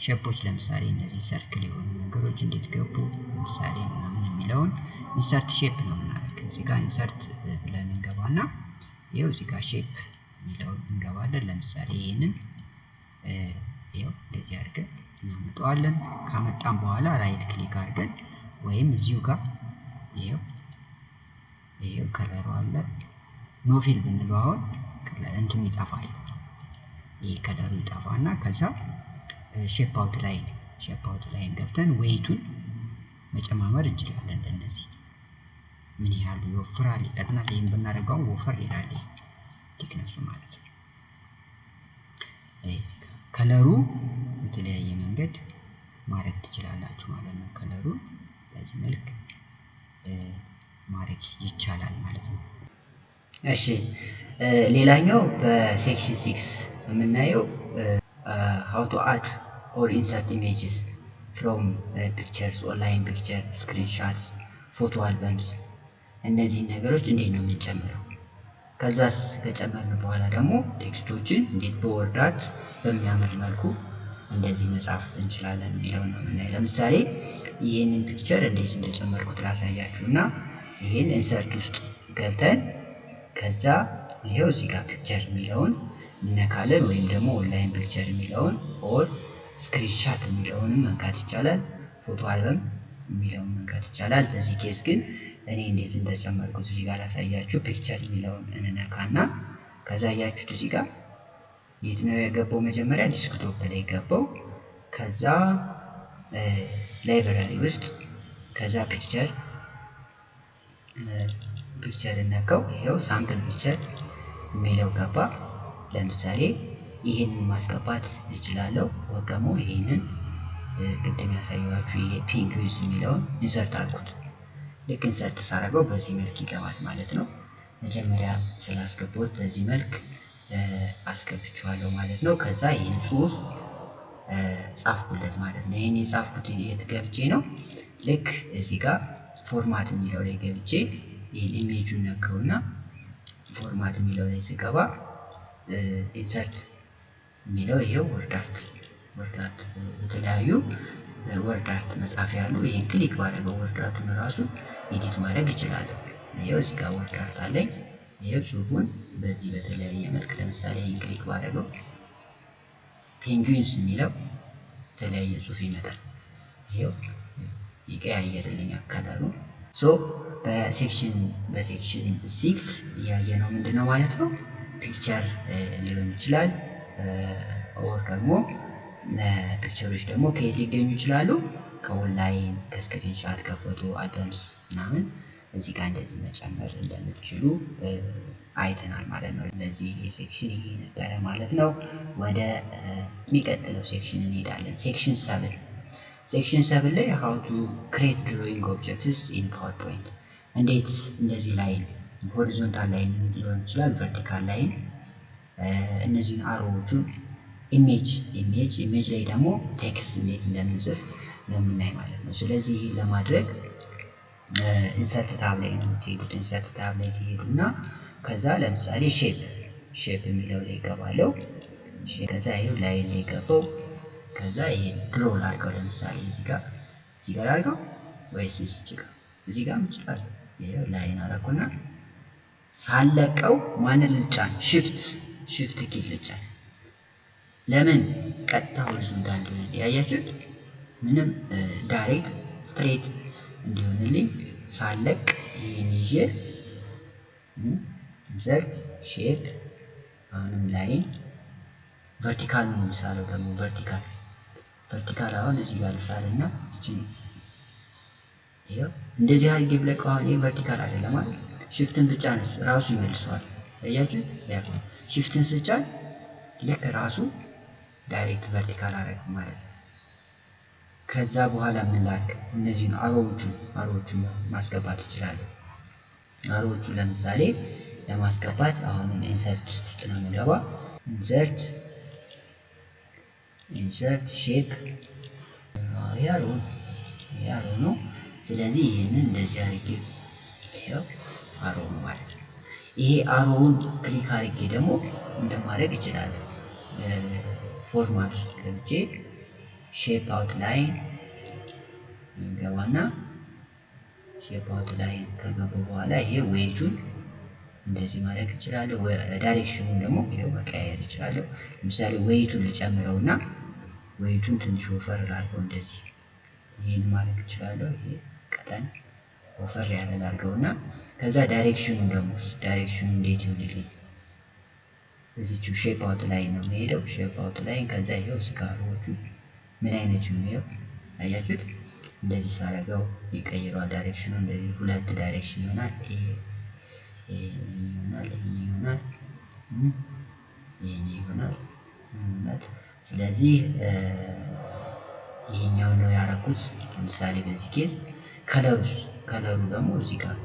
shape ኦች ለምሳሌ እነዚህ circle የሆኑ ነገሮች እንዴት ገቡ ለምሳሌ ምናምን የሚለውን insert shape ነው የምናደርግ። እዚህ ጋር insert ብለን እንገባና ይኸው እዚህ ጋር shape የሚለውን እንገባለን። ለምሳሌ ይህንን ይኸው እንደዚህ አድርገን እናመጣዋለን። ካመጣን በኋላ right click አድርገን ወይም እዚሁ ጋር ይኸው color ኡ አለ፣ no fill ብንለው አሁን እንትኑ ይጠፋል። ይህ color ኡ ይጠፋና ከዛ shape outline ገብተን weight ኡን መጨማመር እንችላለን። እንደነዚህ ምን ያህል ይወፍራል፣ ይቀጥናል። ይህን ብናደርገው ወፈር ይላል thickness ኡ ማለት ነው። Color ኡ በተለያየ መንገድ ማድረግ ትችላላችሁ ማለት ነው። Color ኡ በዚህ መልክ ማድረግ ይቻላል ማለት ነው። እሺ፣ ሌላኛው በ section 6 የምናየው how to add or insert images from pictures፣ online picture፣ screenshots፣ photo albums፣ እነዚህን ነገሮች እንዴት ነው የምንጨምረው? ከዛስ ከጨመርን በኋላ ደግሞ text ኦችን እንዴት በ WordArt በሚያምር መልኩ እንደዚህ መጻፍ እንችላለን የሚለውን ነው የምናየው። ለምሳሌ ይህንን picture እንዴት እንደጨመርኩት ላሳያችሁ እና ይህን insert ውስጥ ገብተን ከዛ ይሄው እዚህ ጋር picture የሚለውን እነካለን ወይም ደግሞ online picture የሚለውን or screenshot የሚለውንም መንካት ይቻላል። Photo album የሚለውን መንካት ይቻላል። በዚህ case ግን እኔ እንዴት እንደጨመርኩት እዚህ ጋር ላሳያችሁ። Picture የሚለውን እንነካና ከዛ ያያችሁት እዚህ ጋር የት ነው የገባው? መጀመሪያ desktop ላይ ገባው። ከዛ library ውስጥ፣ ከዛ picture እነካው። ይኸው sample picture የሚለው ገባ። ለምሳሌ ይህንን ማስገባት እችላለሁ። Or ደግሞ ይህንን ቅድም ያሳየኋችሁ ይሄ penguins የሚለውን insert አልኩት። ልክ insert ሳደርገው በዚህ መልክ ይገባል ማለት ነው። መጀመሪያ ስላስገባሁት በዚህ መልክ አስገብቼዋለሁ ማለት ነው። ከዛ ይህን ጽሁፍ ጻፍኩለት ማለት ነው። ይህን የጻፍኩት የት ገብቼ ነው? ልክ እዚህ ጋር format የሚለው ላይ ገብቼ ይህን image ኡን ነካውና format የሚለው ላይ ስገባ insert የሚለው ይሄው WordArt የተለያዩ WordArt መጻፊያ ያሉ፣ ይህን click ባደረገው WordArt ኡን ራሱ edit ማድረግ እችላለሁ። ይሄው እዚህ ጋር WordArt አለኝ። ይሄው ጽሁፉን በዚህ በተለያየ መልክ፣ ለምሳሌ ይህን click ባደረገው penguins የሚለው የተለያየ ጽሁፍ ይመጣል። ይሄው ይቀያየርልኛል color ኡ። So በ section 6 እያየነው ምንድን ነው ማለት ነው? Picture ሊሆን ይችላል or ደግሞ picture ኦች ደግሞ ከየት ሊገኙ ይችላሉ? ከኦንላይን፣ ከ screenshot፣ ከ photo albums ምናምን እዚህ ጋር እንደዚህ መጨመር እንደምትችሉ አይተናል ማለት ነው። ለዚህ section ይሄ ነበረ ማለት ነው። ወደ የሚቀጥለው section እንሄዳለን። Section 7። Section 7 ላይ how to create drawing objects in PowerPoint፣ እንዴት እንደዚህ line፣ horizontal line ሊሆን ይችላል፣ vertical line፣ እነዚህን arrow ዎቹን፣ image ላይ ደግሞ text እንዴት እንደምንጽፍ ነው የምናይ ማለት ነው። ስለዚህ ይህን ለማድረግ insert tab ላይ ነው የምትሄዱት። Insert tab ላይ ትሄዱና ከዛ ለምሳሌ shape የሚለው ላይ ይገባለው። ከዛ ይሄው line ላይ ገባው። ከዛ ይሄ draw ላድርገው። ለምሳሌ እዚህ ጋር ላድርገው ወይስ እዚህ ጋር? እዚህ ጋር እችላለሁ። ይሄው line አደረኩና ሳለቀው ማንን ልጫን? Shift key ልጫን። ለምን? ቀጥታ horizontal እንዲሆን፣ ያያችሁት ምንም direct straight እንዲሆንልኝ ሳለቅ ይህን ይዤ insert shape፣ አሁንም line፣ vertical ነው የምሳለው። ደግሞ vertical አሁን እዚህ ጋር ልሳልና እቺን ይኸው እንደዚህ አድርጌ ብለቀው አሁን ይሄ vertical አይደለም ማለት፣ shift ን ብጫንስ ራሱ ይመልሰዋል። አያችሁ፣ ያ shift ን ስጫን ልክ ራሱ direct vertical አደረገ ማለት ነው። ከዛ በኋላ ምን ላድርግ? እነዚህን arrow ዎቹን ማስገባት እችላለሁ። Arrow ዎቹን ለምሳሌ ለማስገባት አሁንም insert ውስጥ ነው የምገባ። Insert shape፣ arrow ነው። ስለዚህ ይህንን እንደዚህ አድርጌ ይኸው arrow ነው ማለት ነው። ይሄ arrow ውን click አድርጌ ደግሞ እንትን ማድረግ እችላለሁ። Format ውስጥ ገብቼ shape outline እንገባና shape outline ከገባው በኋላ ይሄ weight ኡን እንደዚህ ማድረግ እችላለሁ። Direction ኑን ደግሞ ይሄው መቀያየር እችላለሁ። ለምሳሌ weight ኡን ልጨምረውና weight ኡን ትንሽ ወፈር ላድርገው፣ እንደዚህ ይህን ማድረግ እችላለሁ። ይሄ ቀጠን ወፈር ያለ ላድርገውና ከዛ direction ኑን ደግሞ direction ኑ እንዴት ይሁንልኝ? እዚችው shape outline ነው የሚሄደው። Shape outline፣ ከዛ ይሄው ስጋሮቹ ምን አይነት ይሁን? ይሄው አያችሁት? እንደዚህ ሳደርገው ይቀይረዋል direction ኑ። እንደዚህ ሁለት direction ይሆናል። ይሄ ይሆናል፣ ይሄ ይሆናል፣ ይሄ ይሆናል ይሆናል። ስለዚህ ይሄኛው ነው ያደረኩት። ለምሳሌ በዚህ case color ኡስ፣ color ኡ ደግሞ እዚህ ጋር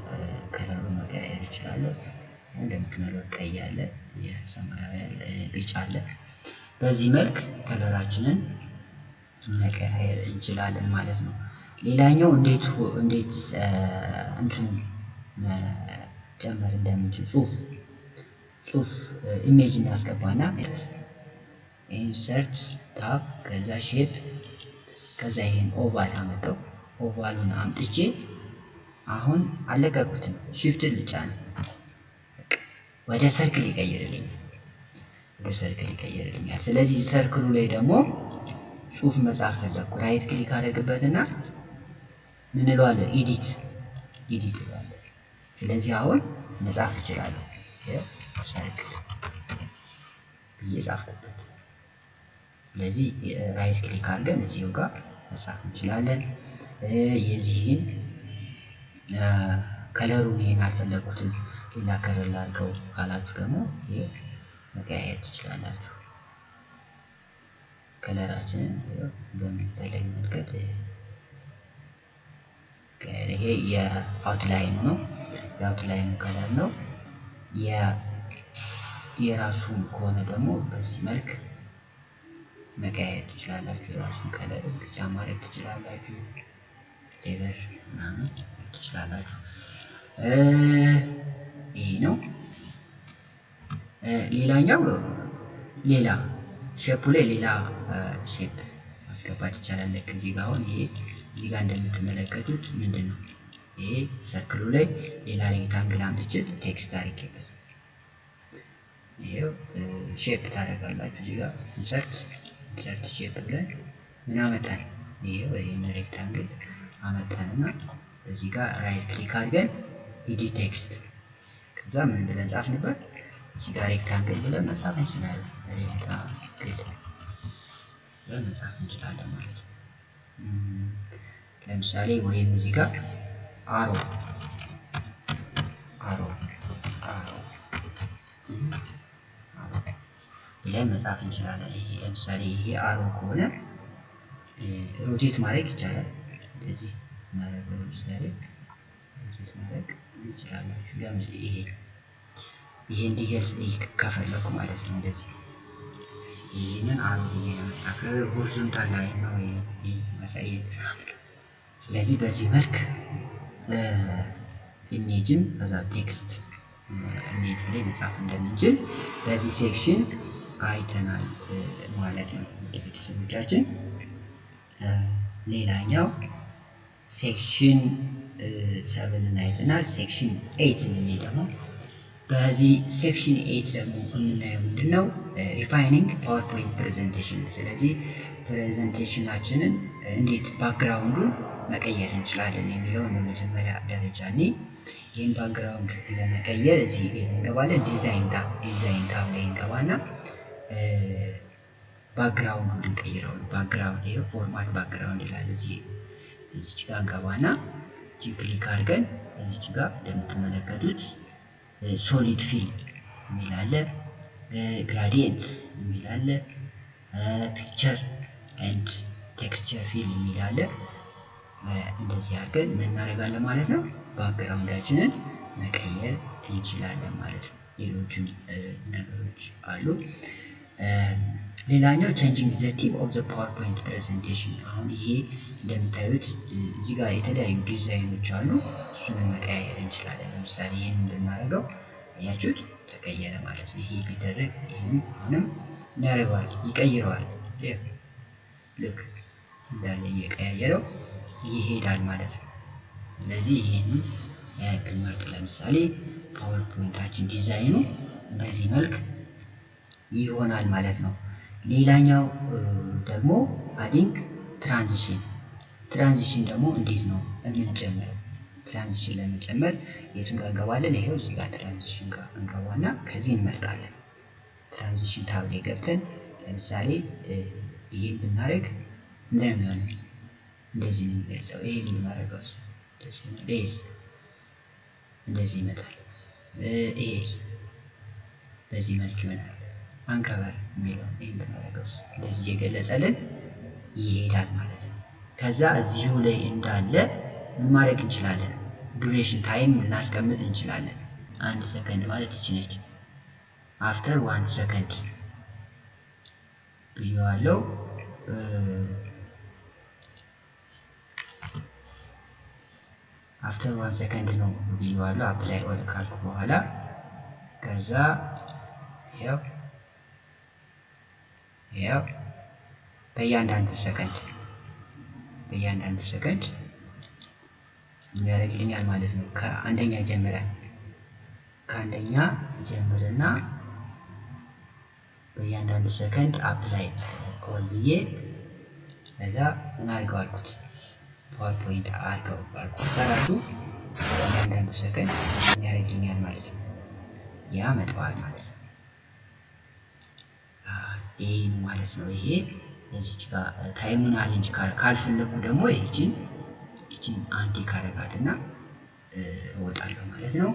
color ኡ መቀየር እችላለሁ። እንደምትመለከቱት ቀይ አለ፣ የሰማያዊ አለ፣ ቢጫ አለ። በዚህ መልክ color ኣችንን መቀየር እንችላለን ማለት ነው። ሌላኛው እንዴት እንትን መጨመር እንደምንችል ጽሁፍ image እናስገባና insert tab፣ ከዛ shape፣ ከዛ ይሄን oval አመጣው። Oval ኡን አምጥቼ አሁን አለቀኩትም። Shift ን ልጫን፣ ወደ circle ይቀይርልኛል። ወደ circle ይቀይርልኛል። ስለዚህ circle ኡ ላይ ደግሞ ጽሁፍ መጻፍ ፈለግኩ። Right click አደርግበትና ምን እለዋለሁ? Edit እለዋለሁ። ስለዚህ አሁን መጻፍ እችላለሁ። Circle ብዬ ጻፍኩበት። ስለዚህ right click አድርገን እዚሁ ጋር መጻፍ እንችላለን። የዚህን color ኡን ይሄን አልፈለጉትም፣ ሌላ color ላድርገው ካላችሁ ደግሞ ይሄ መቀያየር ትችላላችሁ። Color ኣችንን በምንፈልግ መንገድ ይሄ የ outline ኑ ነው። የ outline ኑ color ነው። የራሱ ከሆነ ደግሞ በዚህ መልክ መቀያየር ትችላላችሁ። የራሱን color ቢጫ ማድረግ ትችላላችሁ። ሌበር ምናምን ትችላላችሁ። ይሄ ነው። ሌላኛው ሌላ shape ኡ ላይ ሌላ shape ማስገባት ይቻላል። ልክ እዚህ ጋር አሁን ይሄ እዚህ ጋር እንደምትመለከቱት ምንድን ነው ይሄ circle ኡ ላይ ሌላ rectangle አምጥቼ text አድርጌበት ይሄው shape ታደርጋላችሁ። እዚህ ጋር insert shape ብለን ምን አመጣን? ይሄው ይሄን rectangle አመጣንና እዚህ ጋር right click አድርገን edit text፣ ከዛ ምን ብለን ጻፍንበት? እዚህ ጋር rectangle ብለን መጻፍ እንችላለን። Rectangle ብለን መጻፍ እንችላለን ማለት ነው። ለምሳሌ ወይም እዚህ ጋር arrow arrow arrow arrow ብለን መጻፍ እንችላለን። ይሄ ለምሳሌ ይሄ arrow ከሆነ rotate ማድረግ ይቻላል። እንደዚህ ማድረግ፣ ለምሳሌ rotate ማድረግ እንችላላችሁ። ይሄ እንዲገልጽ ከፈለኩ ማለት ነው። እንደዚህ ይህንን arrow ብዬ ለመጻፍ horizontal line ነው ማሳየት። ስለዚህ በዚህ መልክ image ን ከዛ text image ላይ መጻፍ እንደምንችል በዚህ section አይተናል ማለት ነው። ቤተሰቦቻችን፣ ሌላኛው section 7 ን አይተናል። Section 8 የሚል ደግሞ፣ በዚህ section 8 ደግሞ የምናየው ምንድን ነው? Refining PowerPoint presentation ነው። ስለዚህ presentation ኣችንን እንዴት background ኡን መቀየር እንችላለን የሚለውን በመጀመሪያ ደረጃ እኔ ይህን background ለመቀየር እዚህ ቤት እንገባለን። Design tab ላይ እንገባና background ኡን ልንቀይረው ነው። Background ይኸው format background ይላል። እዚህ እዚች ጋር እንገባና እችን click አድርገን እዚች ጋር እንደምትመለከቱት solid fill የሚል አለ፣ gradient የሚል አለ፣ picture and texture fill የሚል አለ። እንደዚህ አድርገን ምን እናደርጋለን ማለት ነው፣ background ኣችንን መቀየር እንችላለን ማለት ነው። ሌሎችም ነገሮች አሉ። ሌላኛው changing the theme of the PowerPoint presentation። አሁን ይሄ እንደምታዩት እዚህ ጋር የተለያዩ ዲዛይኖች አሉ። እሱንም መቀያየር እንችላለን። ለምሳሌ ይህን ብናደርገው አያችሁት፣ ተቀየረ ማለት ነው። ይሄ ቢደረግ ይህም አሁንም ያደርገዋል፣ ይቀይረዋል። ልክ እንዳለ እየቀያየረው ይሄዳል ማለት ነው። ስለዚህ ይሄንን ብንመርጥ ለምሳሌ PowerPoint ኣችን ዲዛይኑ በዚህ መልክ ይሆናል ማለት ነው። ሌላኛው ደግሞ adding transition። Transition ደግሞ እንዴት ነው የምንጨምረው? Transition ለመጨመር የቱን ጋር እንገባለን? ይሄው እዚህ ጋር transition ጋር እንገባና ከዚህ እንመርጣለን። Transition tab ላይ ገብተን ለምሳሌ ይሄን ብናደርግ ምንድን ነው የሚሆነው? እንደዚህ ነው የሚገልጸው። ይሄን ባረገው እንደዚህ እንደዚህ ይመጣል። ይሄ በዚህ መልክ ይሆናል። uncover የሚለው ይሄን ብናደርገው እንደዚህ እየገለጸልን ይሄዳል ማለት ነው። ከዛ እዚሁ ላይ እንዳለ ምን ማድረግ እንችላለን? Duration time ልናስቀምጥ እንችላለን። 1 ሰከንድ ማለት ይቺ ነች። After 1 second ብየዋለው። After 1 second ነው ብየዋለሁ። Apply all ካልኩ በኋላ ከዛ ያው ያው በእያንዳንዱ ሰከንድ ምን ያደርግልኛል ማለት ነው። ከአንደኛ ጀምረን ከአንደኛ ጀምርና በእያንዳንዱ ሰከንድ apply all ብዬ ከዛ ምን አድርገው አልኩት፣ PowerPoint አድርገው አልኩት። በራሱ እያንዳንዱ ሰከንድ ምን ያደርግልኛል ማለት ነው፣ ያመጣዋል ማለት ነው። ይሄ ማለት ነው። ይሄ እዚች ጋር time ኡን arrange ካልፈለኩ ደግሞ ይቺን አንዴ ካረጋትና እወጣለሁ ማለት ነው።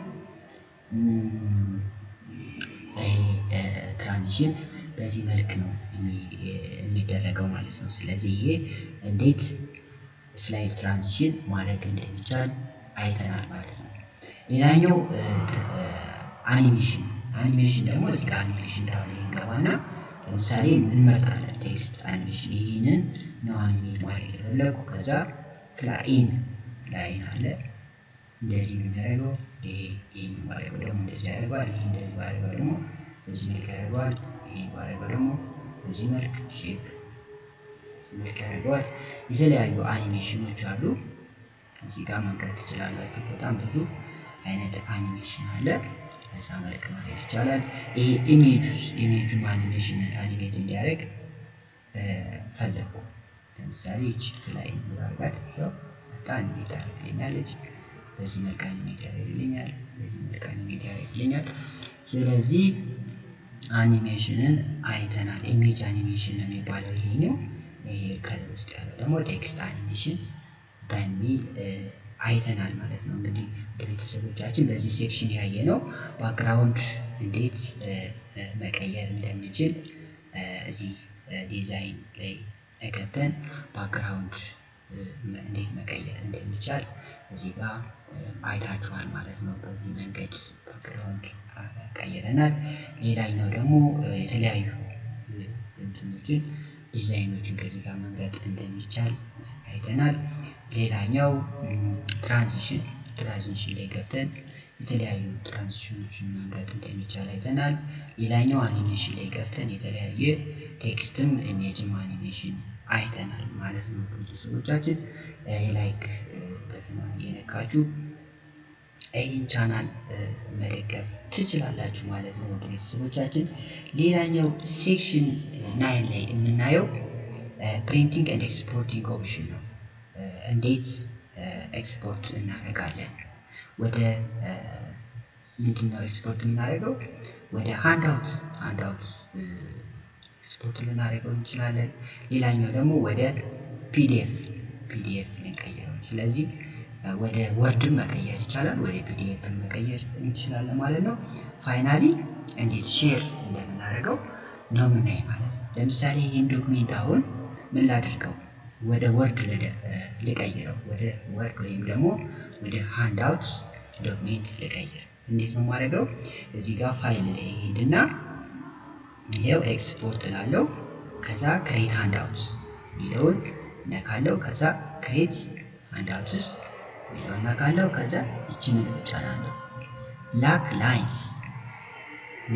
ይሄ transition በዚህ መልክ ነው የሚደረገው ማለት ነው። ስለዚህ ይሄ እንዴት slide transition ማድረግ እንደሚቻል አይተናል ማለት ነው። ሌላኛው አኒሜሽን። አኒሜሽን ደግሞ እዚህ ጋር animation tab ላይ እንገባና ለምሳሌ እንመርጣለን። Text animation ይህንን ነው animate ማድረግ የፈለኩ። ከዛ fly in፣ fly in አለ፣ እንደዚህ ነው የሚያደርገው። ይሄ ይሄን ባደርገው ደግሞ እንደዚህ ያደርገዋል። ይሄ እንደዚህ ባደርገው ደግሞ በዚህ መልክ ያደርገዋል። ይሄን ባደርገው ደግሞ በዚህ መልክ shape በዚህ መልክ ያደርገዋል። የተለያዩ አኒሜሽኖች አሉ። እዚህ ጋር መምረጥ ትችላላችሁ። በጣም ብዙ አይነት አኒሜሽን አለ። በዛ መልክ ማድረግ ይቻላል። ይሄ image ኡስ image ኡን animation animate እንዲያደርግ ፈለጉ። ለምሳሌ ይቺ fly ባርጋት ይኸው መጣ፣ animate ያደርግልኛለች። በዚህ መልክ animate ያደርግልኛል። በዚህ መልክ animate ያደርግልኛል። ስለዚህ አኒሜሽንን አይተናል። Image animation ነው የሚባለው ይሄኛው። ይሄ ከላይ ውስጥ ያለው ደግሞ text animation በሚል አይተናል ማለት ነው። እንግዲህ ቤተሰቦቻችን በዚህ section ያየነው background እንዴት መቀየር እንደምንችል፣ እዚህ ዲዛይን ላይ ገብተን background እንዴት መቀየር እንደሚቻል እዚህ ጋር አይታችኋል ማለት ነው። በዚህ መንገድ background ቀይረናል። ሌላኛው ደግሞ የተለያዩ እንትኖችን ዲዛይኖችን ከዚህ ጋር መምረጥ እንደሚቻል አይተናል። ሌላኛው transition ላይ ገብተን የተለያዩ transition ኖችን መምረጥ እንደሚቻል አይተናል። ሌላኛው አኒሜሽን ላይ ገብተን የተለያየ text ም image ም animation አይተናል ማለት ነው። ቤተሰቦቻችን የ like button እየነካችሁ ይህን ቻናል መደገፍ ትችላላችሁ ማለት ነው። ቤተሰቦቻችን ሌላኛው section 9 ላይ የምናየው printing and exporting option ነው። እንዴት ኤክስፖርት እናደርጋለን? ወደ ምንድን ነው ኤክስፖርት የምናደርገው? ወደ handout export ልናደርገው እንችላለን። ሌላኛው ደግሞ ወደ PDF ልንቀይረው። ስለዚህ ወደ Word ን መቀየር ይቻላል፣ ወደ PDF መቀየር እንችላለን ማለት ነው። Finally እንዴት share እንደምናደርገው ነው የምናይ ማለት ነው። ለምሳሌ ይህን document አሁን ምን ላድርገው? ወደ Word ልቀይረው፣ ወደ Word ወይም ደግሞ ወደ handout document ልቀይር። እንዴት ነው የማደርገው? እዚህ ጋር ፋይል ላይ ሄድና ይሄው ኤክስፖርት እላለሁ። ከዛ create handouts የሚለውን ነካለው። ከዛ create handouts የሚለውን ነካለው። ከዛ ይችንን እጫናለሁ። Black lines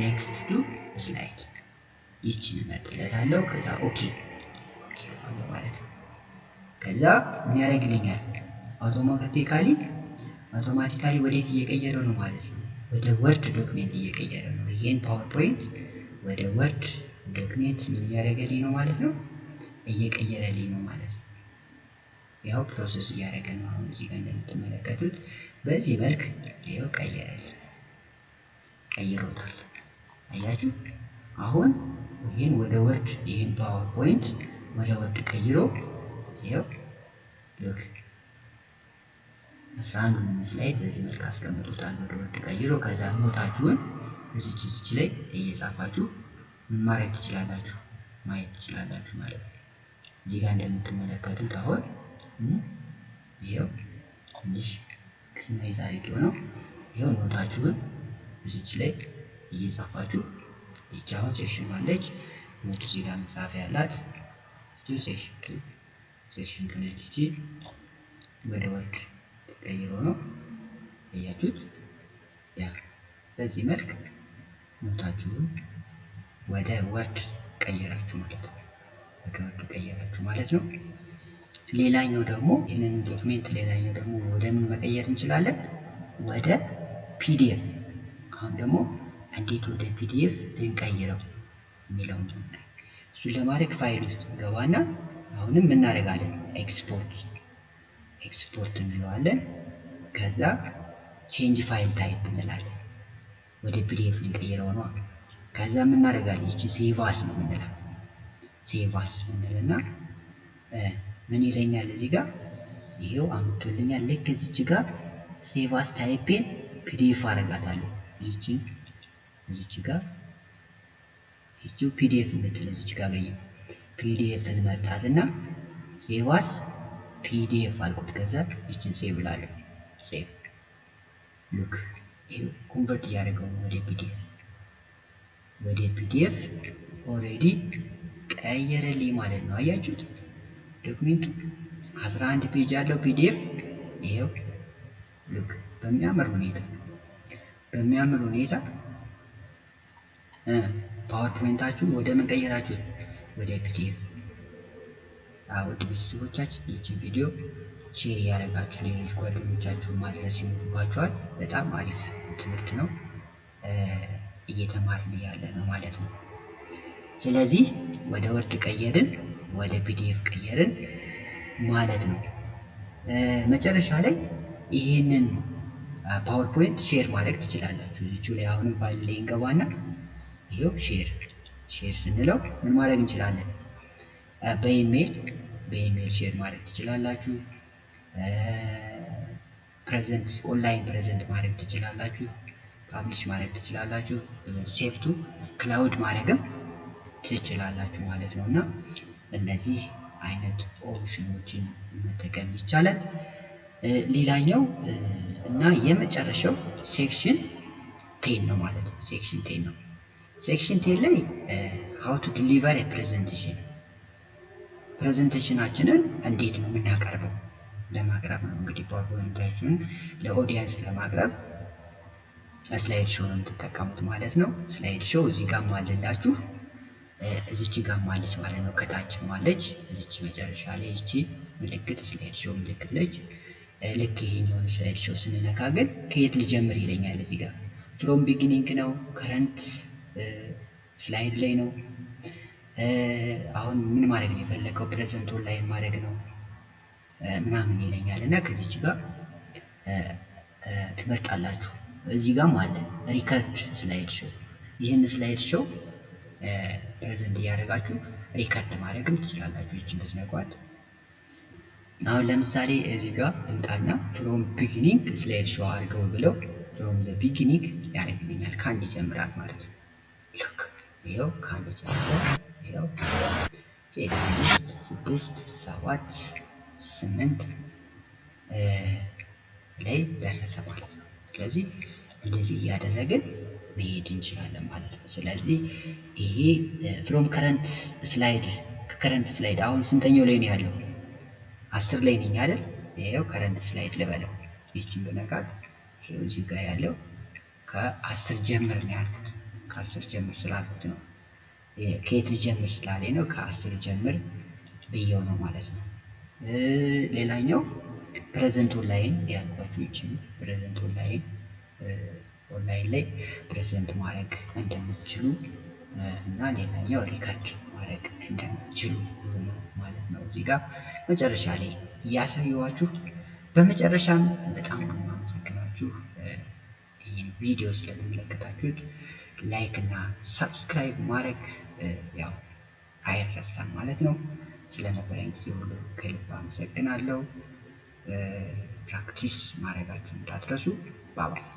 next to slide ይችን እመርጥለታለሁ። ከዛ okay ማለት ነው። ከዛ ምን ያደርግልኛል? Automatically ወዴት እየቀየረው ነው ማለት ነው? ወደ Word document እየቀየረ ነው። ይሄን PowerPoint ወደ Word document ምን እያደረገልኝ ነው ማለት ነው? እየቀየረልኝ ነው ማለት ነው። ያው process እያደረገ ነው። አሁን እዚህ ጋር እንደምትመለከቱት በዚህ መልክ ይኸው ቀየረልኝ፣ ቀይሮታል። አያችሁ? አሁን ይህን ወደ Word ይህን PowerPoint ወደ Word ቀይሮ ይኸው Look፣ 11ዱንም slide በዚህ መልክ አስቀምጦታል ወደ Word ቀይሮ። ከዛ note ኣችሁን እዚች ላይ እየጻፋችሁ ምን ማድረግ ትችላላችሁ? ማየት ትችላላችሁ ማለት ነው። እዚህ ጋር እንደምትመለከቱት አሁን ይኸው ትንሽ maximize አድርጌው ነው። ይኸው note ኣችሁን እዚች ላይ እየጻፋችሁ፣ ይቺ አሁን section አለች፣ note ኡ እዚህ ጋር መጻፊያ ያላት section two፣ section two ነች። ይቺ ወደ Word ተቀይሮ ነው፣ እያችሁት። ያ በዚህ መልክ note ኣችሁን ወደ Word ቀየራችሁ ማለት ነው። ወደ Word ቀየራችሁ ማለት ነው። ሌላኛው ደግሞ ይህንን document ሌላኛው ደግሞ ወደ ምን መቀየር እንችላለን? ወደ PDF። አሁን ደግሞ እንዴት ወደ PDF እንቀይረው የሚለውን እሱን ለማድረግ ፋይል ውስጥ እንገባና አሁንም እናደርጋለን export፣ export እንለዋለን። ከዛ change file type እንላለን። ወደ PDF ልንቀይረው ነው። ከዛ እናደርጋለን ይቺ save as ነው የምንላት። Save as እንልና ምን ይለኛል እዚህ ጋር? ይሄው አምጥቶልኛል። ልክ እዚች ጋር save as type ኤን PDF አደርጋታለሁ። ይቺን እዚች ጋር ይቺው PDF የምትል እዚች ጋር አገኘው። PDF ን መርጣትና save as PDF አልኩት። ከዛ ይችን save እላለሁ። Save። Look፣ ይሄው convert እያደረገው ነው ወደ PDF። ወደ PDF already ቀየረልኝ ማለት ነው። አያችሁት? Document ኡ 11 page ያለው PDF ይሄው look፣ በሚያምር ሁኔታ PowerPoint ኣችሁን ወደ ምን ቀየራችሁት? ወደ PDF። ውድ ቤተሰቦቻችን፣ ይህችን ቪዲዮ share እያደረጋችሁ ሌሎች ጓደኞቻችሁን ማድረስ ይኖርባችኋል። በጣም አሪፍ ትምህርት ነው እየተማርን ያለ ነው ማለት ነው። ስለዚህ ወደ Word ቀየርን፣ ወደ PDF ቀየርን ማለት ነው። መጨረሻ ላይ ይህንን PowerPoint share ማድረግ ትችላላችሁ። እዚሁ ላይ አሁንም ፋይል ላይ እንገባና ይሄው share፣ share ስንለው ምን ማድረግ እንችላለን? በ email share ማድረግ ትችላላችሁ። Present፣ online present ማድረግ ትችላላችሁ። Publish ማድረግ ትችላላችሁ። Save to cloud ማድረግም ትችላላችሁ ማለት ነው። እና እነዚህ አይነት option ኖችን መጠቀም ይቻላል። ሌላኛው እና የመጨረሻው section 10 ነው ማለት ነው። Section 10 ነው። Section 10 ላይ how to deliver presentation፣ presentation ኣችንን እንዴት ነው የምናቀርበው ለማቅረብ ነው። እንግዲህ PowerPoint ኣችንን ለ audience ለማቅረብ slide show ነው የምትጠቀሙት ማለት ነው። Slide show እዚህ ጋር አለላችሁ፣ እዚች ጋር አለች ማለት ነው። ከታችም አለች፣ እዚች መጨረሻ ላይ ይቺ ምልክት slide show ምልክት ነች። ልክ ይሄኛውን slide show ስንነካ ግን ከየት ልጀምር ይለኛል። እዚህ ጋር from beginning ነው፣ current slide ላይ ነው። አሁን ምን ማድረግ ነው የፈለገው? Present online ማድረግ ነው ምናምን ይለኛል። እና ከዚች ጋር ትመርጣላችሁ። እዚህ ጋርም አለ record slide show። ይህን slide show present እያደረጋችሁ record ማድረግም ትችላላችሁ። ይችን ብትነኳት አሁን ለምሳሌ እዚህ ጋር እንጣና from beginning slide show አድርገው ብለው from the beginning ያደርግልኛል። ከአንድ ይጀምራል ማለት ነው። ልክ ይኸው ከአንድ ጀምሮ ይኸው አምስት፣ ስድስት፣ ሰባት፣ ስምንት ላይ ደረሰ ማለት ነው። ስለዚህ እንደዚህ እያደረግን መሄድ እንችላለን ማለት ነው። ስለዚህ ይሄ from current slide፣ ከ current slide አሁን ስንተኛው ላይ ነው ያለው? 10 ላይ ነኝ አይደል? ይሄው current slide ልበለው። ይህችን ብነካት ይሄው እዚህ ጋር ያለው ከ10 ጀምር ነው ያልኩት። ከ10 ጀምር ስላልኩት ነው። ከየት ልጀምር ስላለኝ ነው፣ ከ10 ጀምር ብየው ነው ማለት ነው። ሌላኛው present online ያልኳችሁ ይቺ present online፣ online ላይ present ማድረግ እንደምትችሉ እና ሌላኛው record ማድረግ እንደምትችሉ ነው ማለት ነው። እዚህ ጋር መጨረሻ ላይ እያሳየኋችሁ። በመጨረሻም በጣም ነው የማመሰግናችሁ ይህን ቪዲዮ ስለተመለከታችሁት። Like እና subscribe ማድረግ ያው አይረሳም ማለት ነው። ስለነበረኝ ጊዜ ሁሉ ከልብ አመሰግናለሁ። Practice ማድረጋችሁን እንዳትረሱ። Bye bye።